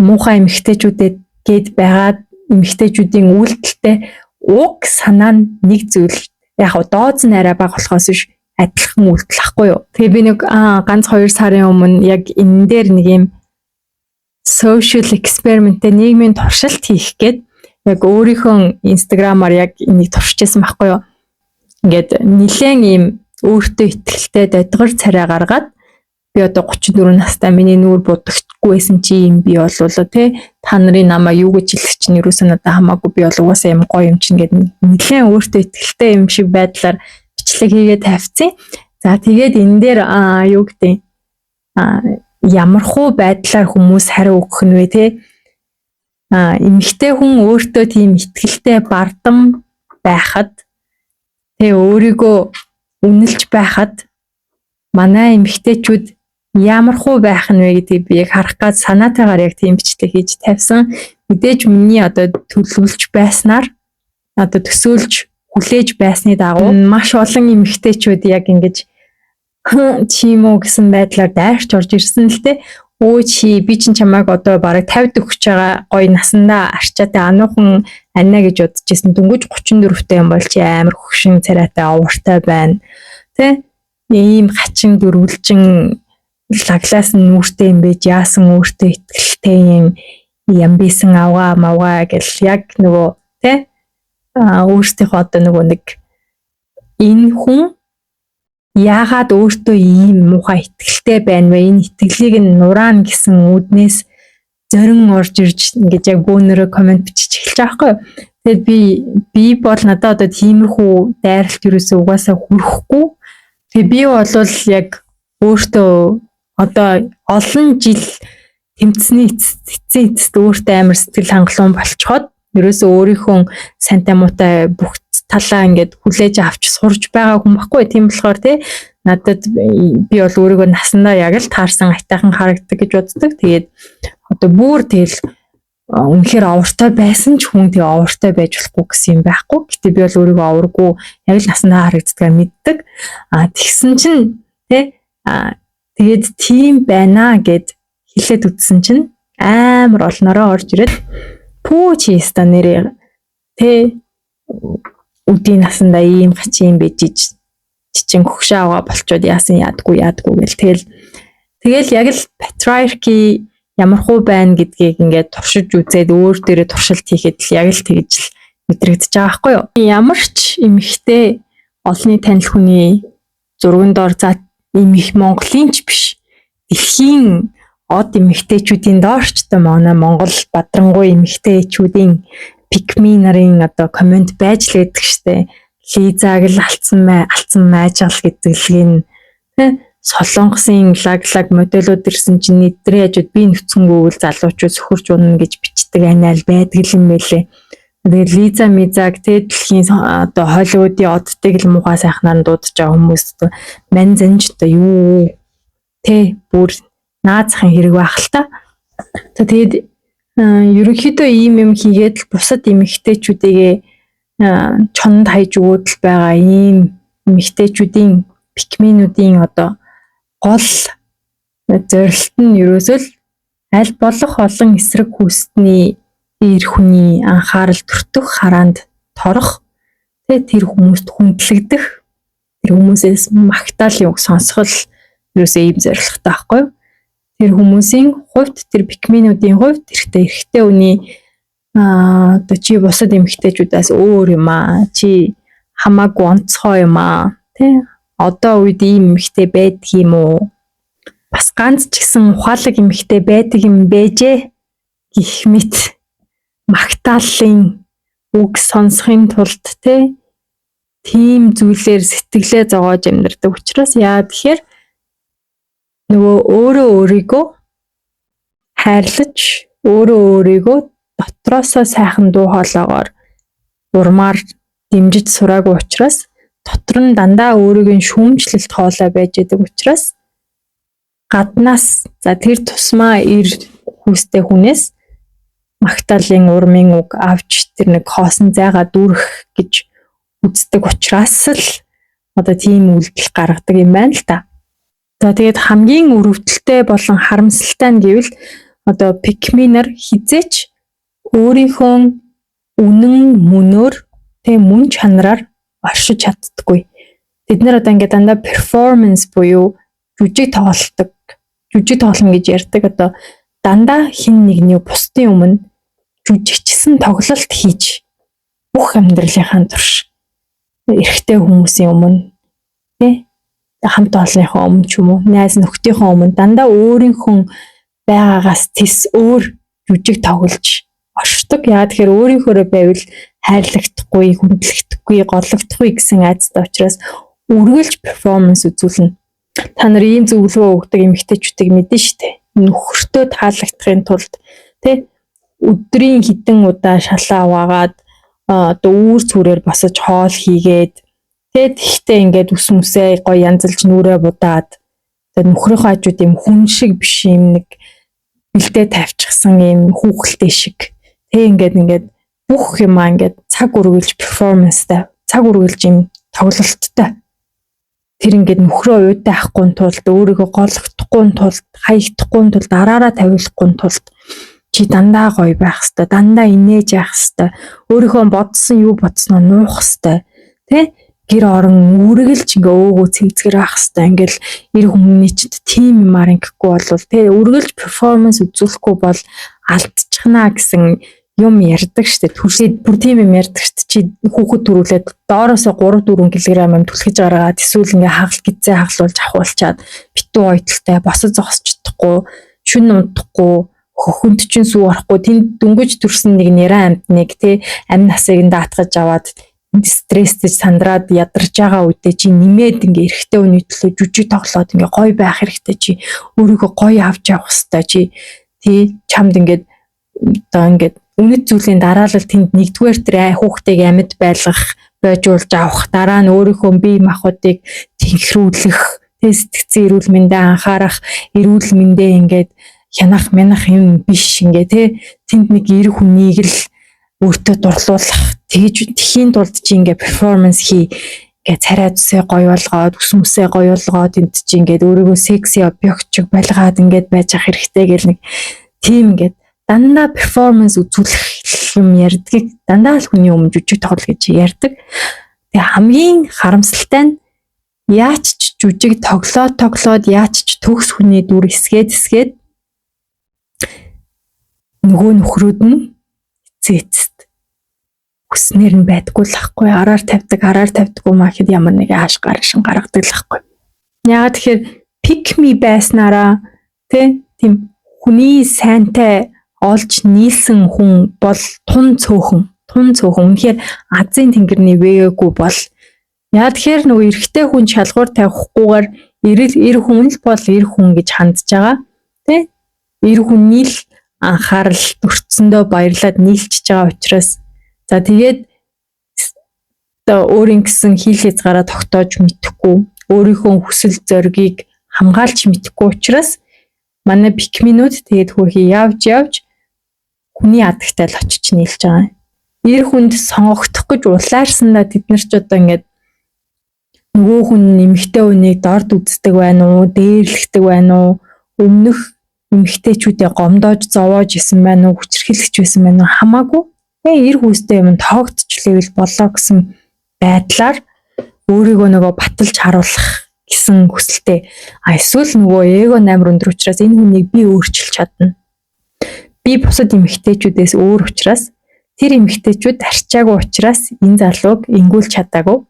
муухай эмэгтэйчүүдэд гээд байгаа эмэгтэйчүүдийн үйлдэлтэй уг санаа нь нэг зүйл, яг го дооз нь арай бага болохоос биш, адилхан үйлдэл ахгүй юу. Тэгээ би нэг ганц 2 сарын өмнө яг энэ дээр нэг юм social experiment-тэй нийгмийн туршилт хийх гээд яг өөрийнхөө Instagram-аар яг энийг туршижсэн байхгүй юу. Ингээд нилээн ийм өөртөө итгэлтэй, додгор царай гаргаад, би одоо 34 настай, миний нүүр будагдахгүй байсан чи юм би болвол те та нарын намайг юу гэж хэлэх чинь юусэн надад хамаагүй, би бол угаасаа юм гоё юм чинь гэд нэлээд өөртөө итгэлтэй юм шиг байдлаар бичлэг хийгээд тавьчихсан. За, тэгээд энэ дээр юу гэдэг ямархуу байдлаар хүмүүс хариу өгөх нь вэ те? Эмэгтэй хүн өөртөө тийм итгэлтэй, бардам байхад тэ өөрийгөө үнэлж байхад манай эмэгтэйчүүд ямархуу байх нь вэ гэдгийг би яг харах гад санаатайгаар яг тийм бичлэг хийж тавьсан. Мэдээж миний одоо төлөвлөж байснаар, одоо төсөөлж хүлээж байсны дагуу маш олон эмэгтэйчүүд яг ингэж чи юм уу гэсэн байдлаар дайрч орж ирсэн л те. Өө, чи би чинь чамайг одоо бараг 50 өгч байгаа гоё насандаа арчаатай ануухан анаа гэж бодож ирсэн. Дөнгөж 34-тэй юм бол чи амар хөгшин царайтай, овортой байна. Тэ? Ийм хачин дөрвөлжин лаглаас нь нүртэй юм байж яасан өөртөө итгэлтэй юм ямбисэн авгаа мавгаа гэл яг нөгөө тэ өөрсдийнхөө одоо нөгөө нэг энэ хүн яагаад өөртөө ийм муухай итгэлтэй байна вэ? Энэ итгэлийг нь нураана гэсэн үүднээс зорин орж ирж ингэж яг бөөнөрөө comment бичиж эхэлж байгаа байхгүй юу. Тэгээд би бол надад одоо тиймэрхүү дайралт юусоо угаасаа хүрэхгүй. Тэгээ би бол яг өөртөө одоо олон жил тэмцсэний эцсийн эцэст өөртөө амар сэтгэл хангалуун болцоход Ерөөсөө өөрийнхөө сайнтай муутай бүх талаа ингээд хүлээж авч сурж байгаа хүн баггүй. Тийм болохоор те надад би бол өөрийгөө насандаа яг л таарсан айтайхан харагддаг гэж боддог. Тэгээд одоо бүр тэгэл үнэхээр овортой байсан ч хүн тэгээ овортой байж болохгүй гэсэн юм байхгүй. Гэтэ би бол өөрийгөө оворгүй, яг л насандаа харагддгаа мэддэг. А тэгсэн чинь те тэгээд тийм байна гэд хэлээд үтсэн чинь амар олноороо орж ирээд, пүү, чи ста нэрээ тэ үдийн насандаа ийм гачин юм байж чин хөгшөө аваа болчоод яасан яадгүй яадгүй гэл. Тэгэл яг л patriarchy ямар хуу байна гэдгийг ингээд туршиж үзээд, өөр дээрээ туршилт хийхэд л яг л тэгж л мэдрэгдэж байгаа байхгүй юу. Ямар ч эмэгтэй олонний танил хүний зурган доор, за, ийм их Монголын ч биш, дэлхийн од эмэгтэйчүүдийн доорч одоо манай Монгол бадрангуй эмэгтэйчүүдийн pick me нарын одоо comment байж л байдаг штэ. Лизаг л алдсан май алдсан майжал гэдгэлгийн тэ Солонгосын лаг лаг модельууд ирсэн чинь эдрийн хажууд би нүцгэнгүүл залуучууд сөхөрч унана гэж бичдэг анаал байдаг юм байлээ. Тэгээд Лиза Мизаг тэ дэлхийн одоо Холливуудын оддыг л муухай сайхнаар нь дуудаж байгаа хүмүүс одоо манзанж одоо юу тэ бүр наазахын хэрэг байх л та. За, тэгээд ерөнхийдөө ийм юм хийгээд л бусад эмэгтэйчүүдийгээ чонд хайж өгөөд л байгаа ийм эмэгтэйчүүдийн pick me нүүдийн одоо гол зорилт нь ерөөсөө л аль болох олон эсрэг хүйсний эр хүний анхаарал төртөх хараанд торох, тэ тэр хүмүүст хүндлэгдэх, тэр хүмүүсээс магтаалын үг сонсох л ерөөсөө ийм зорилготой байхгүй юу? Тэр хүмүүсийн хувьд, тэр pick me нүүдийн хувьд эрэгтэй эрэгтэй хүний одоо чи бусад эмэгтэйчүүдээс өөр юм аа. Чи хамаагүй онцгой юм аа. Тэ? Одоо үед ийм эмэгтэй байдаг юм уу? Бас ганц ч гэсэн ухаалаг эмэгтэй байдаг юм бэжээ гэх мэт магтааллын үг сонсохын тулд тэ тийм зүйлээр сэтгэлээ зогоож амьдардаг учраас. Яа тэгэхээр нөгөө өөрөө өөрийгөө хайрлаж, өөрөө өөрийгөө дотроосоо сайхан дуу хоолойгоор урмаар дэмжиж сураагүй учраас, дотор нь дандаа өөрийг нь шүүмжлэлт хоолой байж байдаг учраас, гаднаас за тэр тусмаа эр хүйстэй хүнээс магтаалын урмын үг авч тэр нэг хоосон зайгаа дүүрэх гэж үздэг учраас л одоо тийм үйлдэл гаргадаг юм байна л та. За, тэгээд хамгийн өрөвдөлтэй болон харамсалтай нь гэвэл одоо pick me нар хэзээ ч өөрийнхөө үнэн мөнөөр тэг мөн чанараар оршиж чаддаггүй. Тэд нар одоо ингээд дандаа performance буюу жүжиг тоглолдог. Жүжиг тоглоно гэж ярьдаг. Одоо дандаа хэн нэгний, бусдын өмнө жүжигчсэн тоглолт хийж бүх амьдралынхаа турш эрэгтэй хүмүүсийн өмнө, тий, хамт олонныхоо өмнө ч юм уу, найз нөхдийнхөө өмнө дандаа өөрийнхөө байгаагаас тэс өөр жүжиг тоглож оршдог. Яа тэгэхээр өөрийнхөөрөө байвал хайрлагдахгүй, хүндлэгдэхгүй, голлогдохгүй гэсэн айдастай учраас үргэлж performance үзүүлнэ. Та нар ийм зөвлөгөө өгдөг эмэгтэйчүүдийг мэднэ штэ. Нөхөртөө таалагдахын тулд тий өдрийн хэдэн удаа шалаа угаагаад, одоо үүр цүрээр босож хоол хийгээд тэ тэгтээ ингээд ус мүсээ гоё янзалж, нүрээ будаад, тэгээ нөхрийнхөө хажууд юм хүн шиг биш, юм нэг бэлдээ тавьчихсан юм хүүхэлтэй шиг тэ ингээд бүх юмаа ингээд цаг үргэлж performance тай, цаг үргэлж юм тоглолттой. Тэр ингээд нөхрөө уйдаа авахгүй тулд, өөрийгөө голлогдохгүй тулд, хаягдахгүй тулд, араараа тавиулахгүй тулд чи дандаа гоё байх хэвээр, дандаа инээж явах хэвээр, өөрийнхөө бодсон юу бодсноо нуух хэвээр, тэ гэр орон үргэлж ингээ өөгөө цэмцгэр байх хэвээр. Ингээл эр хүмүүний чинь тийм юмар ингэхгүй болвол тэ үргэлж performance үзүүлэхгүй бол алдчихнаа гэсэн юм ярьдаг штэ. Төрсөд бүр тийм юм ярьдаг штэ. Чи хүүхэд төрүүлээд доороосоо 3 4 кг юм түлхэж гаргаад, эсвэл ингээ хагалт гизээ хагалуулж авахуулчаад, битүү ойтолтой босож зогсож чадахгүй, шүн унтахгүй, хөхөнд чинь сүү орохгүй, тэнд дөнгөж төрсөн нэг нэрэн амьтныг те амь насыг нь даатгаж аваад стресстэй сандраад ядарч байгаа үедээ чи нэмээд ингээ эрэгтэй хүний төлөө жүжиг тоглоод ингээ гоё байх хэрэгтэй, чи өөрийгөө гоё авч явах хэрэгтэй, чи тий чамд ингээд одоо ингээд Үнэт зүйлийн дараалал тэнд нэгдүгээр тэр хүүхдийг амьд байлгах, бойжуулж авах, дараа нь өөрийнхөө бие махбодыг тэнхрүүлэх, тэ сэтгцэн эрүүл мэндэ анхаарах, эрүүл мэндэ ингээд хянах мянах юм биш ингээ тэ тэнд нэг эр хүнийг л өөртөө дурлуулах тэгж тхийн тулд чи ингээ performance хий ингээ царай зүсээ гоё болгоод үс мүсээ гоё болгоод энд чи ингээд өөрийгөө секси объект чиг байлгаад ингээд байж ах хэрэгтэй гэл нэг тийм ингээд дандаа performance үзүүлэх юм ярьдгийг дандаа л хүний өмнө жүжиг тоглол гэж ярьдаг. Тэгээ хамгийн харамсалтай нь яаж ч жүжиг тоглоод тоглоод яаж ч төгс хүний дүр эсгээд эсгээд нөгөө нөхрүүд нь эцээ эцэст хүснээр нь байдгүй л ахгүй, араар тавьдаг, араар тавьдаггүй махад ямар нэг ааш гаршин гаргадаг л ахгүй. Яагаад тэгэхээр pick me байснараа тэ тийм хүний сайнтай олж нийлсэн хүн бол тун цөөхөн, тун цөөхөн, үнэхээр азийн тэнгэрний вэгээгүй бол яа тэгэхээр нөгөө эрэгтэй хүн шалгуур тавихгүйгээр эрэл эр хүн л бол эр хүн гэж хандж байгаа тэ эр хүний л анхаарал өртсөндөө баярлаад нийлчихэж байгаа учраас. За, тэгээд одоо өөрийн гэсэн хил хязгаараа тогтоож мэдэхгүй, өөрийнхөө хүсэл зоригийг хамгаалж мэдэхгүй учраас манай pick me нүүд тэгээд хөрхи явж явж хүний адагтай л очиж нийлж байгаа. Эр хүнд сонгогдох гэж улаарсандаа тэд нар ч одоо ингээд нөгөө хүн эмэгтэй хүнийг дорд үздэг байна уу, дээрлэхдэг байна уу, өмнөх эмэгтэйчүүдээ гомдоож зовоож исэн байна уу, хүчирхийлэгч байсан байна уу хамаагүй. Тэгээ эр хүүстэй юм тоогдчихлээ боллоо гэсэн байдлаар өөрийгөө нөгөө баталж харуулах гэсэн хүсэлтэй. А эсвэл нөгөө эго амар өндөр учраас энэ хүнийг би өөрчилж чадна. Би бусад эмэгтэйчүүдээс өөр учраас, тэр эмэгтэйчүүд арчаагүй учраас энэ залууг ингүүлж чадаагүй.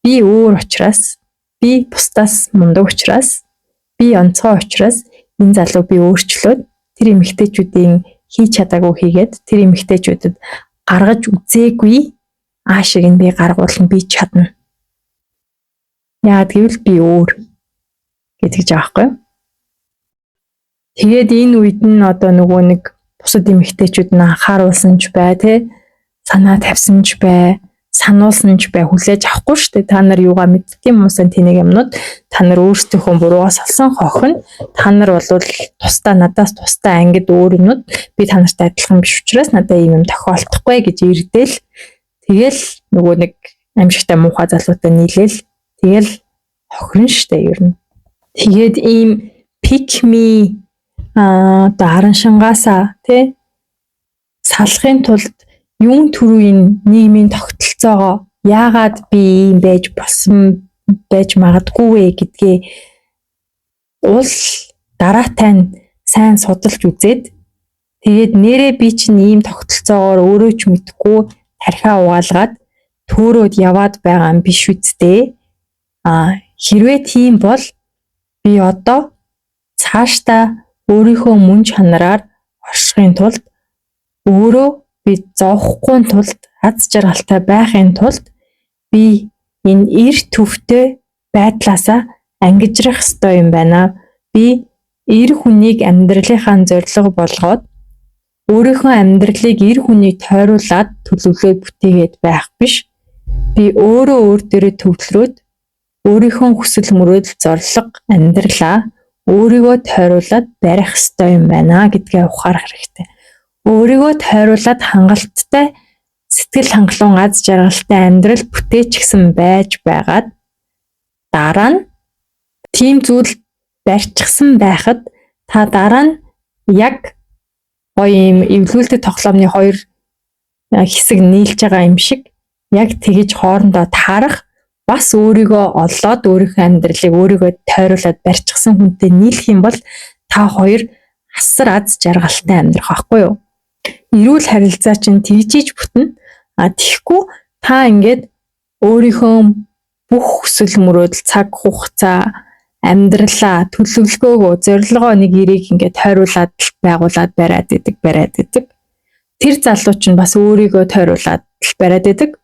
Би өөр учраас, би бусдаас мундаг учраас, би онцгой учраас энэ залууг би өөрчлөөд тэр эмэгтэйчүүдийн хийж чадаагүй хийгээд тэр эмэгтэйчүүдэд гаргаж үзээгүй аашиг нь би гаргуулна, би чадна. Яагаад гэвэл би өөр гэдэг жаа байхгүй юу? Тэгээд энэ үед нь одоо нөгөө нэг бусад эмэгтэйчүүд нь анхааруулсан ч бай, тэ санаа тавьсан ч бай, сануулсан ч бай, хүлээж авахгүй шүү дээ. Та нар юугаа мэддэг юм уусаа тэнэг юмнууд, та нар өөрсдийнхөө буруугаас олсон хохин, та нар бол тусдаа надаас тусдаа ангид өөр юмнууд, би та нартай адилхан биш учраас надад ийм юм тохиолдохгүй гэж ирдэл, тэгэл нөгөө нэг аимшигтай муухай залуутай нийлээл тэгэл хохирно шүү дээ ер нь. Тэгээд ийм pick me а одоо араншингаасаа тий салахын тулд юун түрүүийн нийгмийн тогтолцоогоо яагаад би ийм байж болсон байж магадгүй вэ гэдгээ уул дараатай нь сайн судалж үзээд, тэгээд нэрээ би чинь ийм тогтолцоогоор өөрөө ч мэдэхгүй тархиа угаалгаад төөрөөд яваад байгаа юм биш үсттэй. А хэрвээ тийм бол би одоо цаашдаа өөрийнхөө мөн чанараар оршихын тулд, өөрөө би зовхгүй тулд, аз жаргалтай байхын тулд би энэ эр төвтэй байдлаасаа ангижрах ёстой юм байна. Би эр хүнийг амьдралынхаа зорилго болгоод өөрийнхөө амьдралыг эр хүнийг тойруулаад төлөвлөөд бүтээгээд байх биш. Би өөрөө өөр дээрээ төвлөрөөд өөрийнхөө хүсэл мөрөөдөл, зорилго, амьдралаа өөрийгөө тойруулаад барих ёстой юм байна гэдгээ ухаарах хэрэгтэй. Өөрийгөө тойруулаад хангалттай сэтгэл хангалуун, аз жаргалтай амьдрал бүтээчихсэн байж байгаад дараа нь тийм зүйл барьчихсан байхад та дараа нь яг гоё юм эвлүүлдэг тоглоомны хоёр хэсэг нийлж байгаа юм шиг яг тэгэж хоорондоо таарах, бас өөрийгөө олоод өөрийнхөө амьдралыг өөрийгөө тойруулаад барьчихсан хүнтэй нийлэх юм бол та хоёр асар аз жаргалтай амьдрах байхгүй юу? Эрүүл харилцаа чинь тэгжиж бүтнэ. А тэгэхгүй та ингээд өөрийнхөө бүх хүсэл мөрөөдөл, цаг хугацаа, амьдралаа, төлөвлөгөөгөө, зорилгоо нэг эрийг ингээд тойруулаад байгуулад бариад идэг, бариад идэг. Тэр залуу чинь бас өөрийгөө тойруулаад бариад идэг.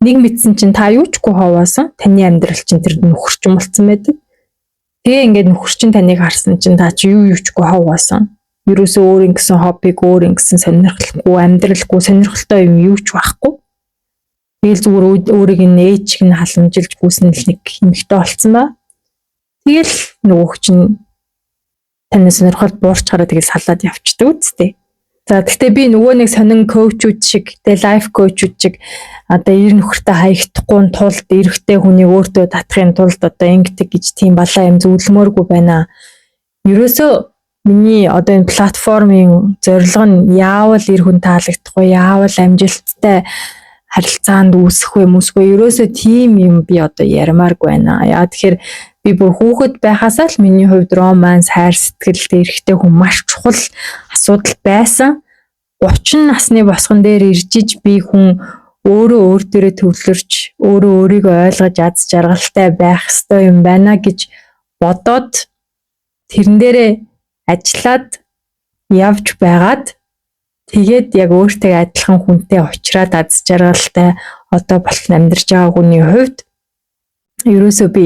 Нэг мэдсэн чинь та юу ч гүй ховоосон. Таны амьдрал чинь тэр нөхөрчин болцсон байдаг. Тэгээ ингээд нөхөр чинь таныг харсан чинь та чи юу юу ч гүй ховоосон. Ерөөсөө өөр ингэсэн хоббиг, өөр ингэсэн сонирхолгүй, амьдралгүй, сонирхолтой юм юу ч байхгүй. Тэгэл зүгээр өөрийг нь ээж шиг нь халамжилж гүйсэн л нэг эмэгтэй болцсон ба. Тэгэл нөгөөх чинь таны сонирхол буурч гараа тэгэл салаад явчдаг үсттэй. За, гэхдээ би нөгөө нэг сонин coach үүд шиг, тэ, life coach үүд шиг одоо эр нөхөртэй хаягдахгүй тулд, эрэгтэй хүнийг өөртөө татахын тулд одоо ингэдэг гэж тийм балаа юм зөвлөмөөргүй байна. Ерөөсөө миний одоо энэ платформын зорилго нь яавал эр хүн таалагдах вэ? Яавал амжилттай харилцаанд үүсэх вэ, мүсэх вэ? Ерөөсөө тийм юм би одоо яримааргүй байна. Яа тэгэхээр би бүр хүүхэд байхасаа л миний хувьд romance, хайр сэтгэл, эрэгтэй хүн маш чухал асуудал байсан. 30 насны босгон дээр иржиж би хүн өөрөө өөр дээрээ төвлөрч, өөрөө өөрийгөө ойлгож аз жаргалтай байх ёстой юм байна гэж бодоод, тэрэн дээрээ ажиллаад явж байгаад, тэгээд яг өөртөө адилхан хүнтэй уулзраад аз жаргалтай одоо болтол амьдарч байгаа хүний хувьд ерөөсөө би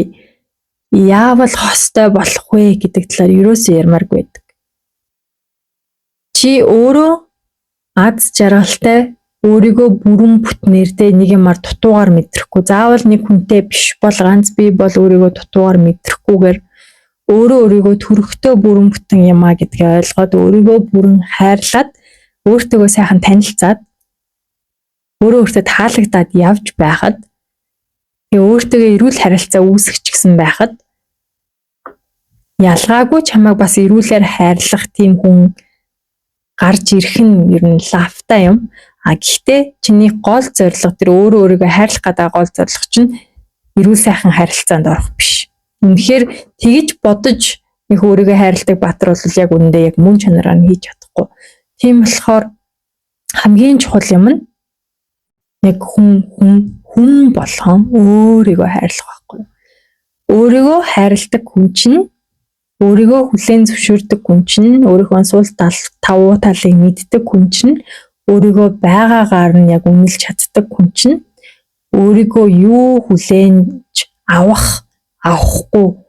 яавал хостой болох вэ гэдэг талаар ерөөсөө ярмааргүй байдаг. Чи өөрөө аз жаргалтай, өөрийгөө бүрэн бүтнээр, те, нэг юмар дутуугаар мэдрэхгүй. Заавал нэг хүнтэй биш бол, ганц би бол өөрийгөө дутуугаар мэдрэхгүйгээр өөрөө өөрийгөө төрөхтөө бүрэн бүтэн юм а гэдгээ ойлгоод, өөрийгөө бүрэн хайрлаад, өөртөөгөө сайхан танилцаад, өөрөө өөртөө таалагдаад явж байхад, тэгээ өөртөөгөө эрүүл харилцаа үүсгэх гэсэн байхад ялгаагүй чамайг бас эрүүлэр хайрлах тийм хүн гарч ирэх нь ер нь лавтай юм. А гэхдээ чиний гол зорилго, тэр өөрөө өөрийгөө хайрлах гэдэг гол зорилго чинь эрүүл сайхан харилцаанд орох биш. Үнэхээр тэгж бодож нэг өөрийгөө хайрладаг баатар бол яг үнэндээ яг мөн чанараар нь хийж чадахгүй. Тийм болохоор хамгийн чухал юм нь яг хүн хүн хүн болгон өөрийгөө хайрлах байхгүй. Өөрийгөө хайрладаг хүн чинь, өөрийгөө хүлээн зөвшөөрдөг хүн чинь, өөрийнхөө сул тал, давуу талыг мэддэг хүн чинь, өөрийгөө байгаагаар нь яг үнэлж чаддаг хүн чинь өөрийгөө юу хүлээн авах, авахгүй,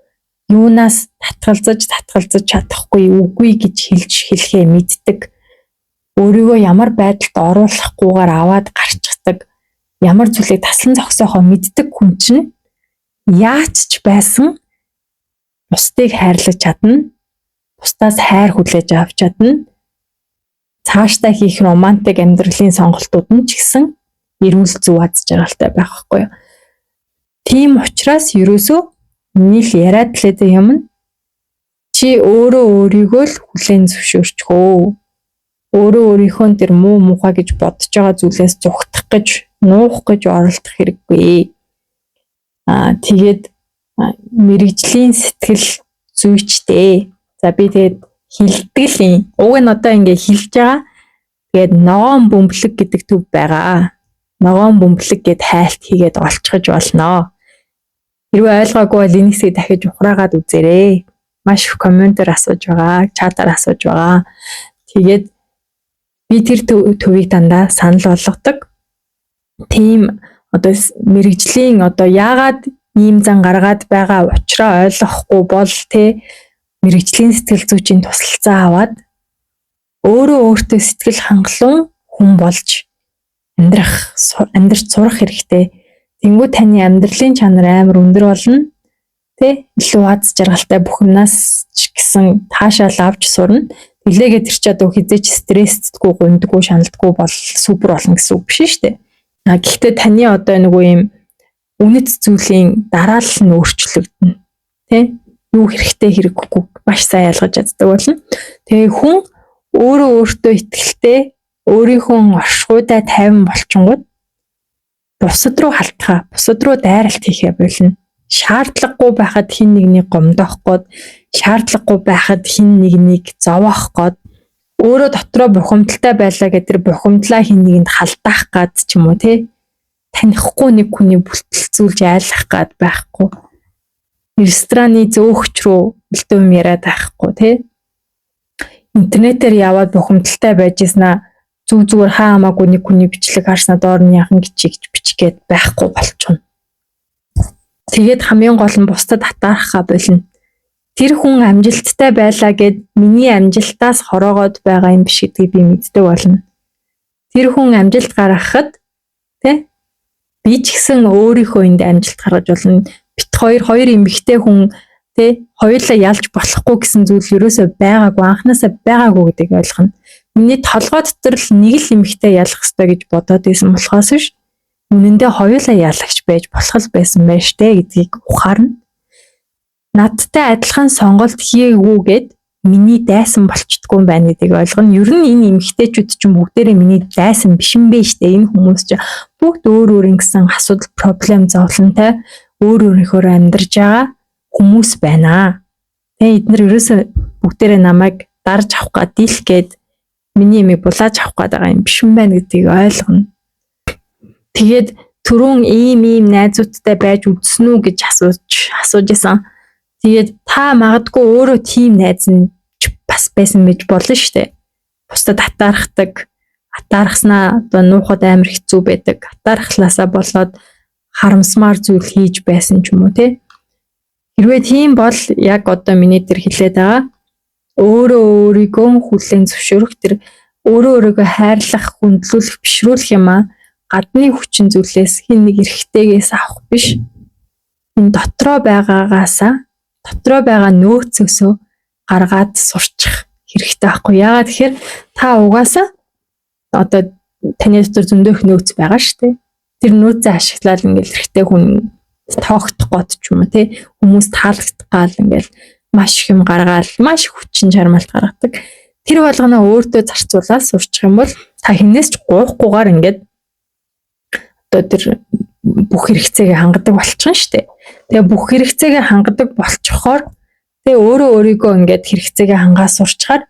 юунаас татгалзаж, татгалзаж чадахгүй, үгүй гэж хэлж хэлэхээ мэддэг. Өөрийгөө ямар байдалд оруулахгүйгээр аваад гарчдаг, ямар зүйлийг таслан зогсоохоо мэддэг хүн чинь яаж ч байсан бусдыг хайрлаж чадна. Бусдаас хайр хүлээж авч чадна. Цаашдаа хийх романтик амьдралын сонголтууд нь ч гэсэн эрүүл, зөв, аз жаргалтай байх байхгүй юу? Тийм учраас ерөөсөө миний л яриад лээ юм нь чи өөрөө өөрийгөө л хүлээн зөвшөөрчихөө. Өөрөө өөрийнхөө тэр муу муухай гэж бодож байгаа зүйлээс зугтах гэж, нуух гэж оролдох хэрэггүй. Аа, тэгээд мэргэжлийн сэтгэл зүйчтэй. За, би тэгээд хэлдэг л юм. Уг нь одоо ингээ хэлж байгаа. Тэгээд Ногоон бөмбөлөг гэдэг төв байгаа. Ногоон бөмбөлөг гэд хайлт хийгээд олчихож болно. Хэрвээ ойлгоогүй бол энэ хэсгийг дахиж ухраагаад үзээрэй. Маш их comment ээр асууж байгаа, чатаар асууж байгаа. Тэгээд би тэр төвийг дандаа санал болгодог. Тийм одоо мэргэжлийн одоо яагаад ийм зан гаргаад байгаа учраа ойлгохгүй бол, те, мэргэжлийн сэтгэл зүйчийн тусалцаа аваад өөрөө өөртөө сэтгэл хангалуун хүн болж амьдрах, амьдрч сурах хэрэгтэй. Тэнгүү таны амьдралын чанар амар өндөр болно. Тэ, илүү аз жаргалтай, бүх юмнаас ч гэсэн таашаал авч сурна. Тэглээгээ тэр чи одоо хэзээ ч стресстдэггүй, гундаггүй, шаналдаггүй бол супер болно гэсэн үг биш шүү дээ. А гэхдээ таны одоо нөгөө юм үнэт зүйлийн дараалал нь өөрчлөгдөнө. Тэ? Юу хэрэгтэй, хэрэггүй маш сайн ялгаж чаддаг болно. Тэгээ хүн өөрөө өөртөө итгэлтэй, өөрийнхөө оршихуйдаа тайван болчингууд бусад руу халтахаа, бусад руу дайралт хийхээ болно. Шаардлагагүй байхад хэн нэгнийг гомдоох гээд, шаардлагагүй байхад хэн нэгнийг зовоох гээд, өөрөө дотроо бухимдалтай байлаа гэдэг тэр бухимдлаа хэн нэгэнд халдаах гад ч юм уу, те, танихгүй нэг хүний бүлтэлзүүлж айлах гад байхгүй. Рестораны зөөгч рүү элдв юм яриад байхгүй, те, интернетээр яваад бухимдалтай байж ийснаа зүг зүгээр хаа хамаагүй нэг хүний бичлэг харснаа доор нь яхан гिचиг бичих гээд байхгүй болчихно. Тэгээд хамгийн гол нь бусдад атаархаа болно. Тэр хүн амжилттай байлаа гэд миний амжилтаас хороогоод байгаа юм биш гэдгийг би мэддэг болно. Тэр хүн амжилт гаргахад, тэ, би ч гэсэн өөрийнхөө энд амжилт гаргаж болно. Бид хоёр хоёр эмэгтэй хүн, тэ, хоёулаа ялж болохгүй гэсэн зүйл ерөөсөө байгаагүй, анхнаасаа байгаагүй гэдгийг ойлгоно. Миний толгой дотор л нэг л эмэгтэй ялах ёстой гэж бодоод байсан болохоос биш, үнэндээ хоёулаа ялагч байж болох л байсан байж тээ гэдгийг ухаарна. Надтай адилхан сонголт хийгээгүйгээд миний дайсан болчдгүй юм байна гэдгийг ойлгоно. Ер нь энэ эмэгтэйчүүд чинь бүгдээрээ миний дайсан биш юм бэ штэ. Энэ хүмүүс чинь бүгд өөр өөр ингэсэн асуудал, problem, зовлонтой өөр өөрийнхөө амьдарч байгаа хүмүүс байна. Тэгээ эднэр ерөөсөө бүгдээрээ намайг дарж авах гад, дийлэх гээд, миний ямыг булааж авах гээд байгаа юм биш юм байна гэдгийг ойлгоно. Тэгээд түрүүн ийм ийм найзуудтай байж үзсэн үү гэж асууж исэн. Тэгээд та магадгүй өөрөө тийм найз нь бас байсан байж болно шүү дээ. Бусдад атаархдаг, атаархснаа одоо нуухад амар хэцүү байдаг. Атаархлаасаа болоод харамсмаар зүйл хийж байсан ч юм уу, те. Хэрвээ тийм бол яг одоо миний тэр хэлээд байгаа өөрөө өөрийгөө хүлээн зөвшөөрөх, тэр өөрөө өөрийгөө хайрлах, хүндлүүлэх, бишрүүлэх юм а гадны хүчин зүйлээс, хэн нэг эрэгтэйгээс авах биш. Энэ дотроо байгаагаасаа, дотроо байгаа нөөцөөсөө гаргаад сурчих хэрэгтэй байхгүй. Яагаад тэгэхээр та угаасаа одоо таны дотор зөндөх нөөц байгаа шүү дээ. Тэр нөөцөө ашиглаад ингээл эрэгтэй хүн тоогдох гот ч юм уу, те, хүмүүс таалагдах гал ингээл маш их юм гаргаал, маш их хүчин чармаалт гаргадаг. Тэр болгоно өөртөө зарцуулаад сурчих юм бол та хинээс ч гуйхгүйгээр ингээд одоо тэр бүх хэрэгцээгээ хангадаг болчихно шүү дээ. Тэгээ бүх хэрэгцээгээ хангадаг болчихоор, тэгээ өөрөө өөрийгөө ингээд хэрэгцээгээ хангаа сурчхаар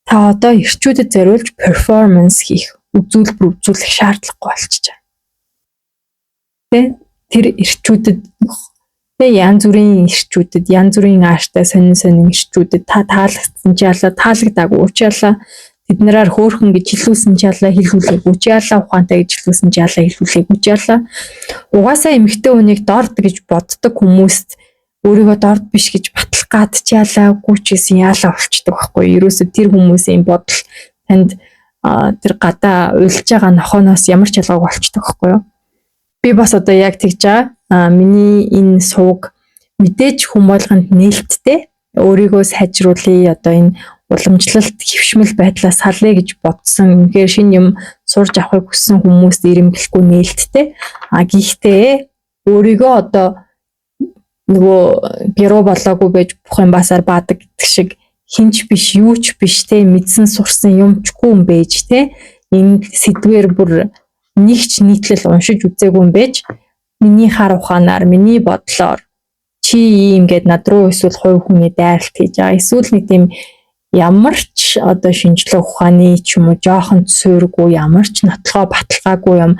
та одоо эрчүүдэд зориулж performance хийх, үзүүлбэр үзүүлэх шаардлагагүй болчихж байгаа. Тэ, тэр эрчүүдэд, тэ, янз бүрийн эрчүүдэд, янз бүрийн ааштай сонин сонин эрчүүдэд та таалагдсан ч ялаа, таалагдаагүй ч ялаа, тэднэрээр хөөхөн гэж хэлүүлсэн ч ялаа, хэлүүлээгүй ч ялаа, ухаантай гэж хэлүүлсэн ч ялаа, хэлүүлээгүй ч ялаа. Угаасаа эмэгтэй хүнийг дорд гэж боддог хүмүүст өөрийгөө дорд биш гэж батлах гад ч ялаагүй ч гэсэн яалаа болчдөг байхгүй. Ерөөсө тэр хүмүүсийн бодол танд тэр гадаа уйлж байгаа нохооноос ямар ч ялгаагүй болчдөг байхгүй юу? Би бас одоо яг тэгж байгаа. Миний энэ сувг мэдээж хүн болгонд нээлттэй, өөрийгөө сайжруулъя, одоо энэ уламжлалт хэвшмэл байдлаас салъя гэж бодсон, үнэхээр шинэ юм сурж авахыг хүссэн хүмүүст эрэмбэлэхгүй нээлттэй. А гэхдээ өөрийгөө одоо нөгөө гэрүү болоогүй байж бүх юм басаар баадаг гэдэг шиг хинч биш, юу ч биш, те, мэдсэн сурсан юмчгүй юм байж, те, энэ сэдвэр бүр нэг ч нийтлэл уншиж үзээгүй юм байж миний хар ухаанаар, миний бодлоор чи ийм гээд над руу эсвэл хувь хүний дайралт хийж байгаа, эсвэл нэг тийм ямар ч одоо шинжлэх ухааны ч юм уу жоохон суургүй, ямар ч нотлогоо баталгаагүй юм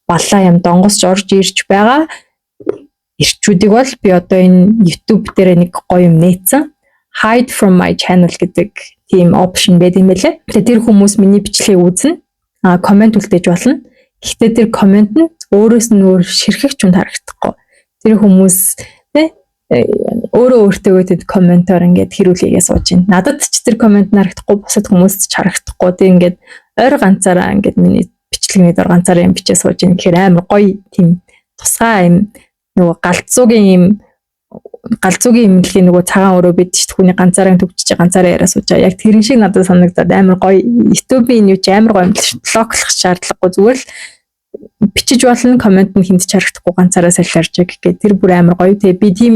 балаа юм донгосч орж ирж байгаа эрчүүдийг бол би одоо энэ YouTube дээр нэг гоё юм нээсэн. "Hide from my channel" гэдэг тийм option байд юм байлээ. Тэгээ тэр хүмүүс миний бичлэгийг үзнэ. А comment үлдээж болно. Гэхдээ тэр comment нь өөрөөс нь өөр ширхэг ч юм харагдахгүй. Тэр хүмүүс, тэ, өөрөө өөртөөгөө тэд comment оор ингээд хэрүүлээгээ сууж байна. Надад ч тэр comment харагдахгүй, бусад хүмүүст ч харагдахгүй. Тэг ингээд ойр ганцаараа ингээд миний бичлэгний дор ганцаараа юм бичээ сууж байна гэхээр амар гоё тийм тусгай юм, нөгөө галзуугийн имлэгийн нөгөө цагаан өрөө бид ч хүний ганцаараа төгжиж ганцаараа яриа сууж байгаа. Яг тэрэн шиг надад санагдаад амар гоё. YouTube-ийн юу ч амар гоё юм л ш. Block лох шаардлагагүй, зүгээр л бичиж болно, comment нь хүнд ч харагдахгүй, ганцаараа солиорч байгаа гэхэд тэр бүр амар гоё. Тэгээ би тийм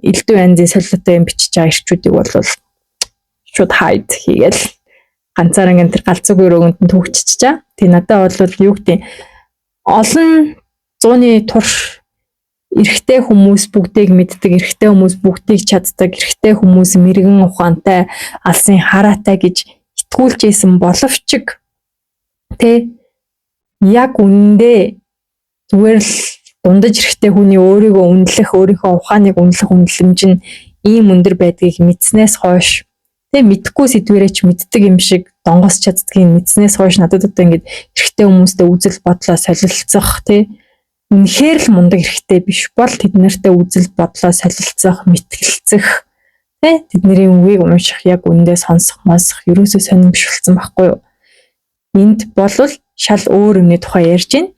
элдв янзын солиотой юм бичиж байгаа эрчүүдийг бол шууд hide хийгээл ганцаараа ингээд тэр галзуугийн өрөөнд нь төгччихэж байгаа. Тэгээ надад бол юу гэдэг, олон зууны турш эрэгтэй хүмүүс бүгдийг мэддэг, эрэгтэй хүмүүс бүгдийг чаддаг, эрэгтэй хүмүүс мэрэгэн ухаантай, алсын хараатай гэж итгүүлж исэн боловч, тэ, яг үнэндээ зүгээр л дундаж эрэгтэй хүний өөрийгөө үнэлэх, өөрийнхөө ухааныг үнэлэх үнэлэмж нь ийм өндөр байдгийг мэдснээс хойш, тэ, мэдхгүй сэдвэрээ ч мэддэг юм шиг донгос чаддгийг мэдснээс хойш надад одоо ингэж эрэгтэй хүмүүстэй үзэл бодлоо солилцох, тэ, үнэхээр л мундаг эрэгтэй биш бол тэд нартай үзэл бодлоо солилцох, мэтгэлцэх Тэ, тэдний үгийг унших, яг үндэ сонсох, сонсох ерөөсөө сонирн биш болсон байхгүй юу? Энд болвол шал өөр юмны тухай ярьж байна.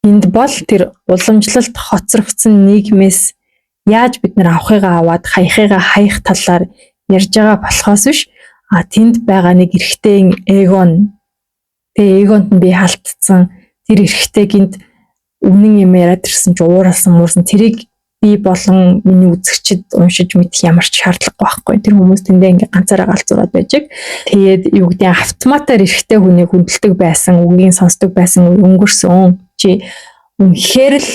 Энд бол тэр уламжлалт хоцрогдсон нийгмээс яаж бид нар авахыгаа аваад хаяхыгаа хаях талаар ярьж байгаа болохоос биш, а тэнд байгаа нэг эрэгтэй эго нь, тэгээ эгонд нь би халтцсан, тэр эрэгтэй гинт үнэн юм яриад ирсэн ч ууралсан муурсан, тэрийг би болон миний үзэгчид уншиж мэдэх ямар ч шаардлагагүй байхгүй. Тэр хүмүүс тэндээ ингээ ганцаараа галзуураад байж. Тэгээд юу гэдэг, автоматар эрэгтэй хүнийг хүндэлдэг байсан, үгийг сонсдог байсан үе өнгөрсөн. Чи үнэхээр л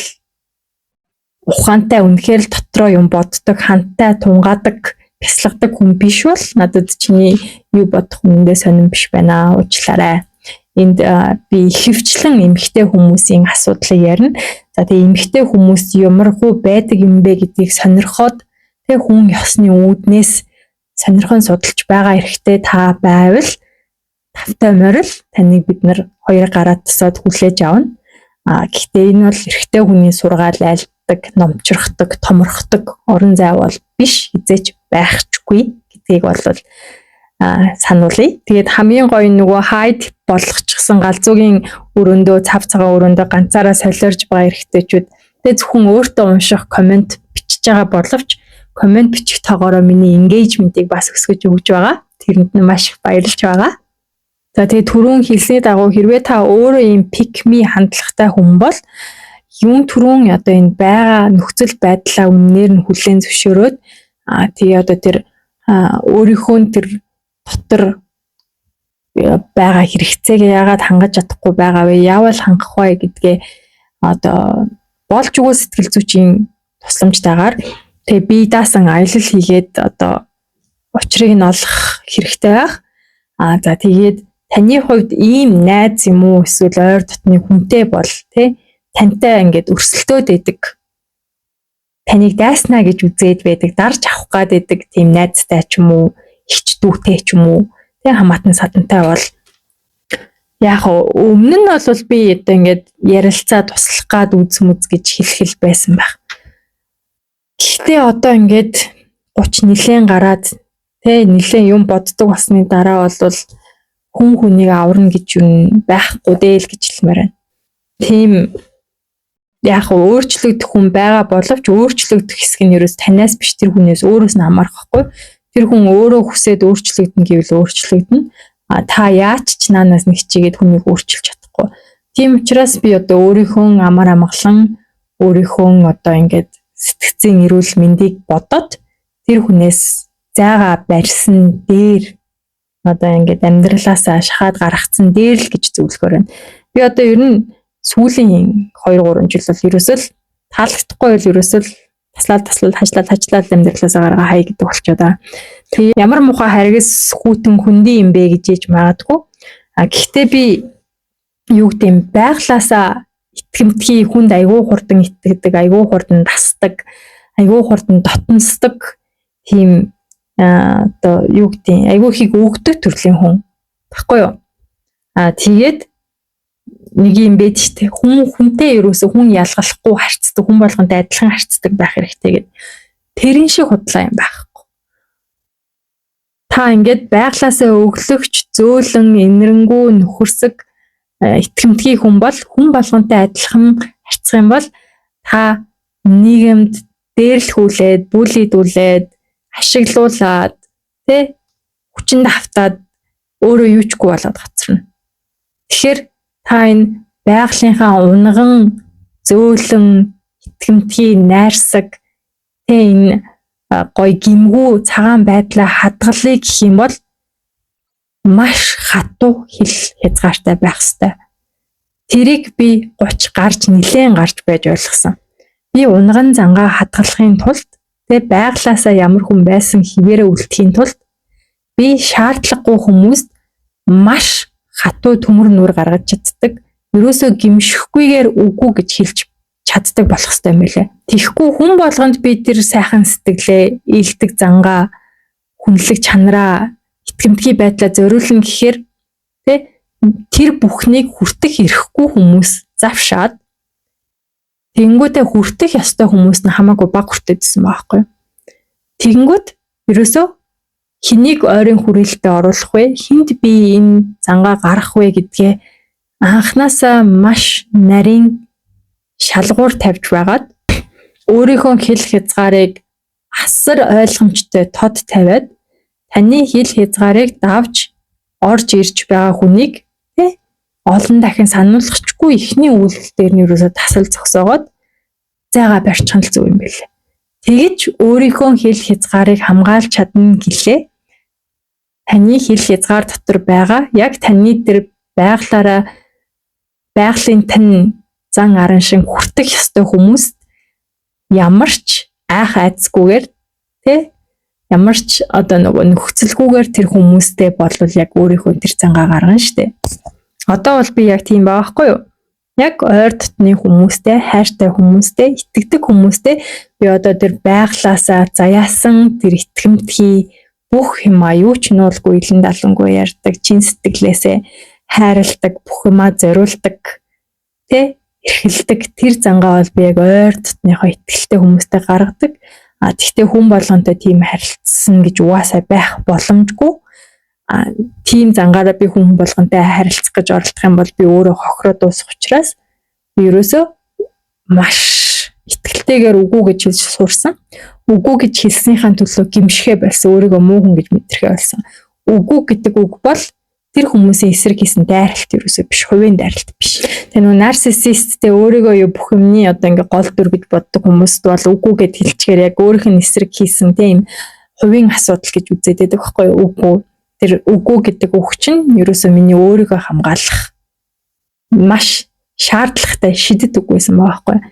ухаантай, үнэхээр л дотроо юм боддог, хантай тунгаадаг, бясалгадаг хүн биш бол надад чиний юу бодох үнэндээ сонирн биш байна. Уучлаарай. Энд би ихэвчлэн эмэгтэй хүмүүсийн асуудлыг ярина. За, тэгээ эмэгтэй хүмүүс ямархуу байдаг юм бэ гэдгийг сонирхоод, тэг хүн ёсны үүднээс сонирхон судалж байгаа эрэгтэй та байвал тавтай морил таныг бид нар хоёр гараа тусаад хүлээж авна. А гэхдээ энэ бол эрэгтэй хүний сургаал айлддаг, номчрохдаг, томорхдог орон зай бол биш, хэзээ ч байхчгүй гэдгийг бол сануулъя. Тэгээд хамгийн гоё нөгөө hide болгочихсон галзуугийн өрөөндөө, цав цагаан өрөөндөө ганцаараа солиорж байгаа эрэгтэйчүүд, тэгээ зөвхөн өөртөө унших comment бичиж байгаа боловч comment бичих тоогоороо миний engagement-ийг бас өсгөж өгж байгаа. Тэрэнд нь маш их баярлж байгаа. За, тэгээ түрүүн хэлсний дагуу хэрвээ та өөрөө ийм pick me хандлагатай хүн бол юун түрүүн одоо энэ байгаа нөхцөл байдлаа үннээр нь хүлээн зөвшөөрөөд, тэгээ одоо тэр өөрийнхөө тэр дотор байгаа хэрэгцээг яагаад хангаж чадахгүй байгаа вэ? Яавал хангах вэ гэдгээ одоо болж өгөө сэтгэл зүйчийн тусламжтайгаар тэгээ бие даасан аялал хийгээд одоо учрыг нь олох хэрэгтэй байх. А за, тэгээд таны хувьд ийм найз юм уу, эсвэл ойр дотны хүнтэй бол тий тантай ингээд өрсөлдөөд байдаг, таныг дайснаа гэж үзээд байдаг, дарж авах гад байдаг тийм найзтай ч юм уу, эгч дүүтэй ч юм уу, тий хамаатан садантай бол яг өмнө нь бол би одоо ингээд ярилцаа туслах гад үз мүз гэж хэлэх байсан байх. Гэхдээ одоо ингээд 30 нилээн гараад, тэ, нилээн юм боддог болсны дараа бол хүн хүнийг аварна гэж юм байхгүй дээ л гэж хэлмээр байна. Тийм, яг өөрчлөгдөх хүн байгаа боловч өөрчлөгдөх хэсэг нь ерөөс танаас биш, тэр хүнээс өөрөөс нь хамаарах байхгүй. Тэр хүн өөрөө хүсээд өөрчлөгдөн гэвэл өөрчлөгдөнө. А та яаж ч наанаас нэг хичээгээд хүнийг өөрчилж чадахгүй. Тийм учраас би одоо өөрийнхөө амар амгалан, өөрийнхөө одоо ингээд сэтгэцийн эрүүл мэндийг бодоод тэр хүнээс зайгаа барьсан дээр, одоо ингээд амьдралаасаа шахаад гаргацсан дээр л гэж зөвлөхөөр байна. Би одоо ер нь сүүлийн 2 3 жил бол ерөөсөө л таалагдахгүй бол ерөөсөө л таслал таслал хажлал хажлал амьдралаасаа гаргаа хай гэдэг болчиход байгаа. Тэгээ ямар муухай харгас хүйтэн хүндий юм бэ гэж ээж магадгүй. А гэхдээ би юу гэдэг юм, байглаасаа итгэмтгий, хүнд айгүй хурдан итгэдэг, айгүй хурдан дасдаг, айгүй хурдан дотносдог тийм, одоо юу гэдэг, айгүй ихийг өгдөг төрлийн хүн. Баггүй юу? А тэгээд нэг юм байд штэ. Хүн хүнтэй ерөөсө хүн ялгалахгүй харьцдаг, хүн болгонтой адилхан харьцдаг байх хэрэгтэй гэд. Тэрэн шиг худлаа юм байхгүй. Та ингээд байглаасаа өглөгч, зөөлөн, энэрэнгүү, нөхөрсөг, итгэмтгий хүн бол хүн болгонтой адилхан харьцах юм бол та нийгэмд дээрлэхүүлээд, bully дүүлээд, ашиглуулад, тэ, хүчинд автаад өөрөө юу чгүй болоод гацарна. Тэгэхээр та энэ байгалийнхаа унган, зөөлөн, итгэмтгий, найрсаг, тэ, энэ гоё гимгүү цагаан байдлаа хадгалъя гэх юм бол маш хатуу хил хязгаартай байх ёстой. Тэрийг би 30 гарч, нилээн гарч байж ойлгосон. Би унган зангаа хадгалахын тулд, тэ, байглаасаа ямар хүн байсан хэвээрээ үлдэхийн тулд би шаардлагагүй хүмүүст маш хатуу төмөр нүур гаргаж чаддаг. Ерөөсөө гимшихгүйгээр үгүй гэж хэлж чаддаг болох хэрэгтэй юм байлээ. Тэгэхгүй хүн болгонд би тэр сайхан сэтгэлээ, ээлдэг зангаа, хүнлэг чанараа, итгэмтгий байдлаа зориулна гэхээр, тэ, тэр бүхнийг хүртэх эрхгүй хүмүүс завшаад, тэгэнгүүтээ хүртэх ёстой хүмүүс нь хамаагүй бага хүртээдсэн байгаа байхгүй юу. Тэгэнгүүт ерөөсөө хэнийг ойрын хүрээлэлтэд оруулах вэ? Хэнд би энэ зангаа гаргах вэ гэдгээ анханасаа маш нарийн шалгуур тавьж байгаад, өөрийнхөө хил хязгаарыг асар ойлгомжтой тод тавиад, таны хил хязгаарыг давж орж ирж байгаа хүнийг, тий, олон дахин сануулгачгүй эхний үйлдэл дээр нь ерөөсөө тасал зогсоогоод зайгаа барьчих нь л зөв юм билээ. Тэгэж өөрийнхөө хил хязгаарыг хамгаалж чадна гэлээ. Таны хил хязгаар дотор байгаа, яг таны тэр байглаараа байгалийн тань зан араншин хүртэх ёстой хүмүүст ямар ч айх айдасгүйгээр, тий, ямар ч одоо нөгөө нөхцөлгүйгээр тэр хүмүүстэй болвол яг өөрийнхөө тэр зангаа гаргана штэ. Одоо бол би яг тийм байгаа байхгүй юу? Яг ойр дотны хүмүүстэй, хайртай хүмүүстэй, итгэдэг хүмүүстэй би одоо тэр байглаасаа заяасан тэр итгэмтгий бүх юмаа юу ч нуулгүй, илэн далангүй ярьдаг, чин сэтгэлээсээ хайрладаг, бүх юмаа зориулдаг, тэ, эрхэлдэг тэр зангаа бол би яг ойр дотныхоо итгэлтэй хүмүүстэй гаргадаг. А тэгтээ хүн болгонтой тийм харилцсан гэж угаасаа байх боломжгүй. А тийм зангаараа би хүн болгонтой харилцах гэж оролдох юм бол би өөрөө хохироо дуусах учраас би ерөөсөө маш итгэлтэйгээр үгүй гэж хэлж сурсан. Үгүй гэж хэлснийхаа төлөө гэмшихээ болсон. Өөрийгөө муу хүн гэж мэдрэхээ болсон. Үгүй гэдэг үг бол тэр хүмүүсийн эсрэг хийсэн дайралт ерөөсөө биш, хувийн дайралт биш. Тэгээ нөгөө нарциссисттэй, өөрийгөө юу бүх юмны одоо ингээ гол дүр гэж боддог хүмүүст бол үгүй гэд хэлчихээр яг өөрийнх нь эсрэг хийсэн тийм хувийн асуудал гэж үзээд байдаг байхгүй юу? Үгүй. Тэр үгүй гэдэг үг чинь ерөөсөө миний өөрийгөө хамгаалах маш шаардлагатай шидэт үг байсан байгаа байхгүй юу?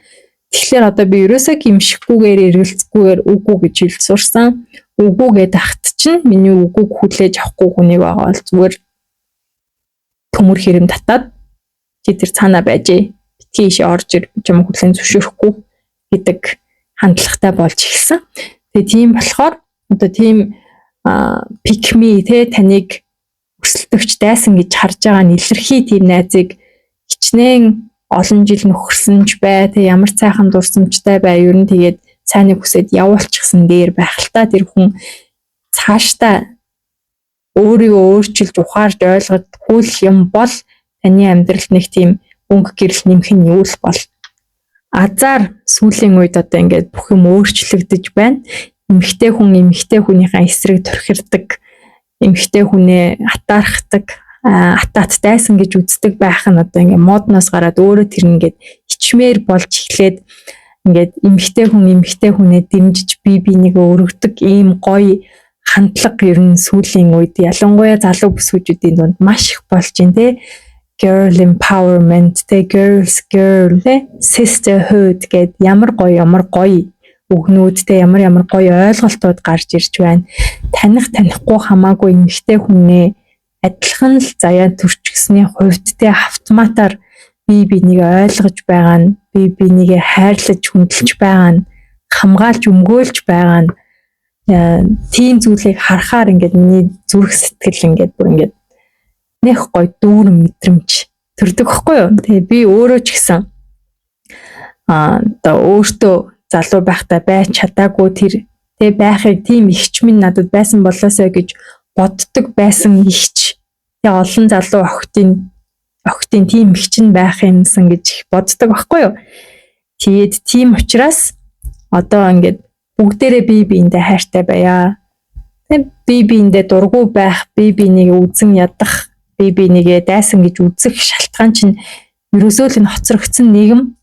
Тэгэхээр одоо би ерөөсөө гэмшихгүйгээр, эргэлзэхгүйгээр үгүй гэж хэлж сурсан. Үгүй гэдээ ахт чинь миний үгүйг хүлээж авахгүй хүнийг байгаа бол зүгээр төмөр хэрэм татаад, чи тэр цаанаа байжээ. Битгий ийшээ орж ир, чам хүлээн зөвшөөрөхгүй гэдэг хандлагатай болж эхэлсэн. Тэгээ тийм болохоор одоо тийм pick me, те, таныг өрсөлдөгч, дайсан гэж харж байгаа нь илэрхий тийм найзыг хичнээн олон жил нөхөрсөн ч бай, те, ямар сайхан дурсамжтай бай, ер нь тэгээд сайныг хүсээд явуулчихсан дээр байх л та, тэр хүн цаашдаа өөрийгөө өөрчилж, ухаарч ойлгодгүй л юм бол таны амьдралд нэг тийм өнгө гэрэл нэмэх нь юу л бол азар. Сүүлийн үед одоо ингээд бүх юм өөрчлөгдөж байна. Эмэгтэй хүн эмэгтэй хүнийхээ эсрэг түрхэрдэг, эмэгтэй хүнээ атаархдаг, атаат дайсан гэж үздэг байх нь одоо ингээд модноос гараад өөрөө тэр ингээд ичмээр болж эхлээд, ингээд эмэгтэй хүн эмэгтэй хүнээ дэмжиж, бие биенийгээ өргөдөг ийм гоё хандлага ер нь сүүлийн үед ялангуяа залуу бүсгүүчүүдийн дунд маш их болж байна, те, girl empowerment, те, girls girl, те, sisterhood гэд ямар гоё, ямар гоё үгнүүд, те, ямар ямар гоё ойлголтууд гарч ирж байна. Таних танихгүй хамаагүй эмэгтэй хүнээ адилхан л заяа төрчихсөний хувьд, те, автоматар бие биенийг ойлгож байгаа нь, бие биенийгээ хайрлаж хүндэлж байгаа нь, хамгаалж өмгөөлж байгаа нь, тийм зүйлийг харахаар ингээд миний зүрх сэтгэл ингээд бүр ингээд нэх гоё дүүрэн мэдрэмж төрдөг байхгүй юу. Тэгээ би өөрөө ч гэсэн одоо өөртөө залуу байхдаа байж чадаагүй тэр, тэг байхыг тийм эгч минь надад байсан болоосой гэж боддог байсан эгч. Тэгээ олон залуу охидын тийм эгч нь байх юмсан гэж их боддог байхгүй юу. Тэгээд тийм учраас одоо ингээд бүгдээрээ бие биендээ хайртай байя. Тэг бие биендээ дургүй байх, бие биенийг үзэн ядах, бие биенийгээ дайсан гэж үзэх шалтгаан чинь ерөөсөө л энэ хоцрогдсон нийгэм,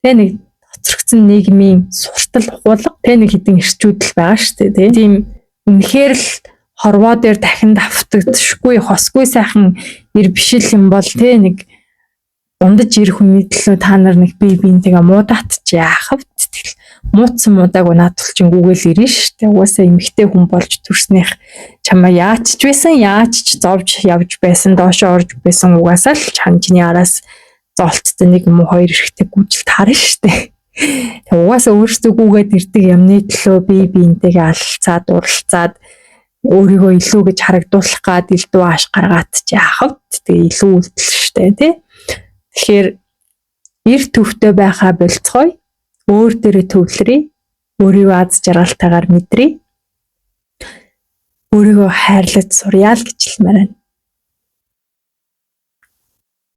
тэг нэг хоцрогдсон нийгмийн суртал ухуулга, тэг нэг хэдэн эрчүүд л байгаа шүү дээ. Тийм үнэхээр л хорвоо дээр дахин давтагдшгүй хосгүй сайхан эр бишил юм бол, тэ, нэг дундаж эр хүний төлөө та нар нэг бие биентэйгээ муудаат чи яах вэ? Тэгэл муутсан муудаагүй наад тул чинь гүгээл ирнэ шүү дээ. Угаасаа эмэгтэй хүн болж төрснийх чамаа яаж ч байсан, яаж ч зовж явж байсан, доошоо орж байсан, угаасаа л чанжны араас зоолттой нэг юм уу хоёр эрэгтэй гүйжилт харна шүү дээ. Тэг угаасаа өөрсдөө гүгээд ирдэг юмны төлөө бие биентэйгээ алалцаад, уралцаад, өөрийгөө илүү гэж харагдуулах гад элдв ааш гаргаад чи яах вэ? Тэгээ илүү үйлдэл штэ, тий. Тэгэхээр эр төвтэй байхаа болцгоё. Өөр дээрээ төвлөрье. Өөрийгөө аз жаргалтайгаар мэдрээ. Өөрийгөө хайрлаж сурья л гэж хэлмээр байна.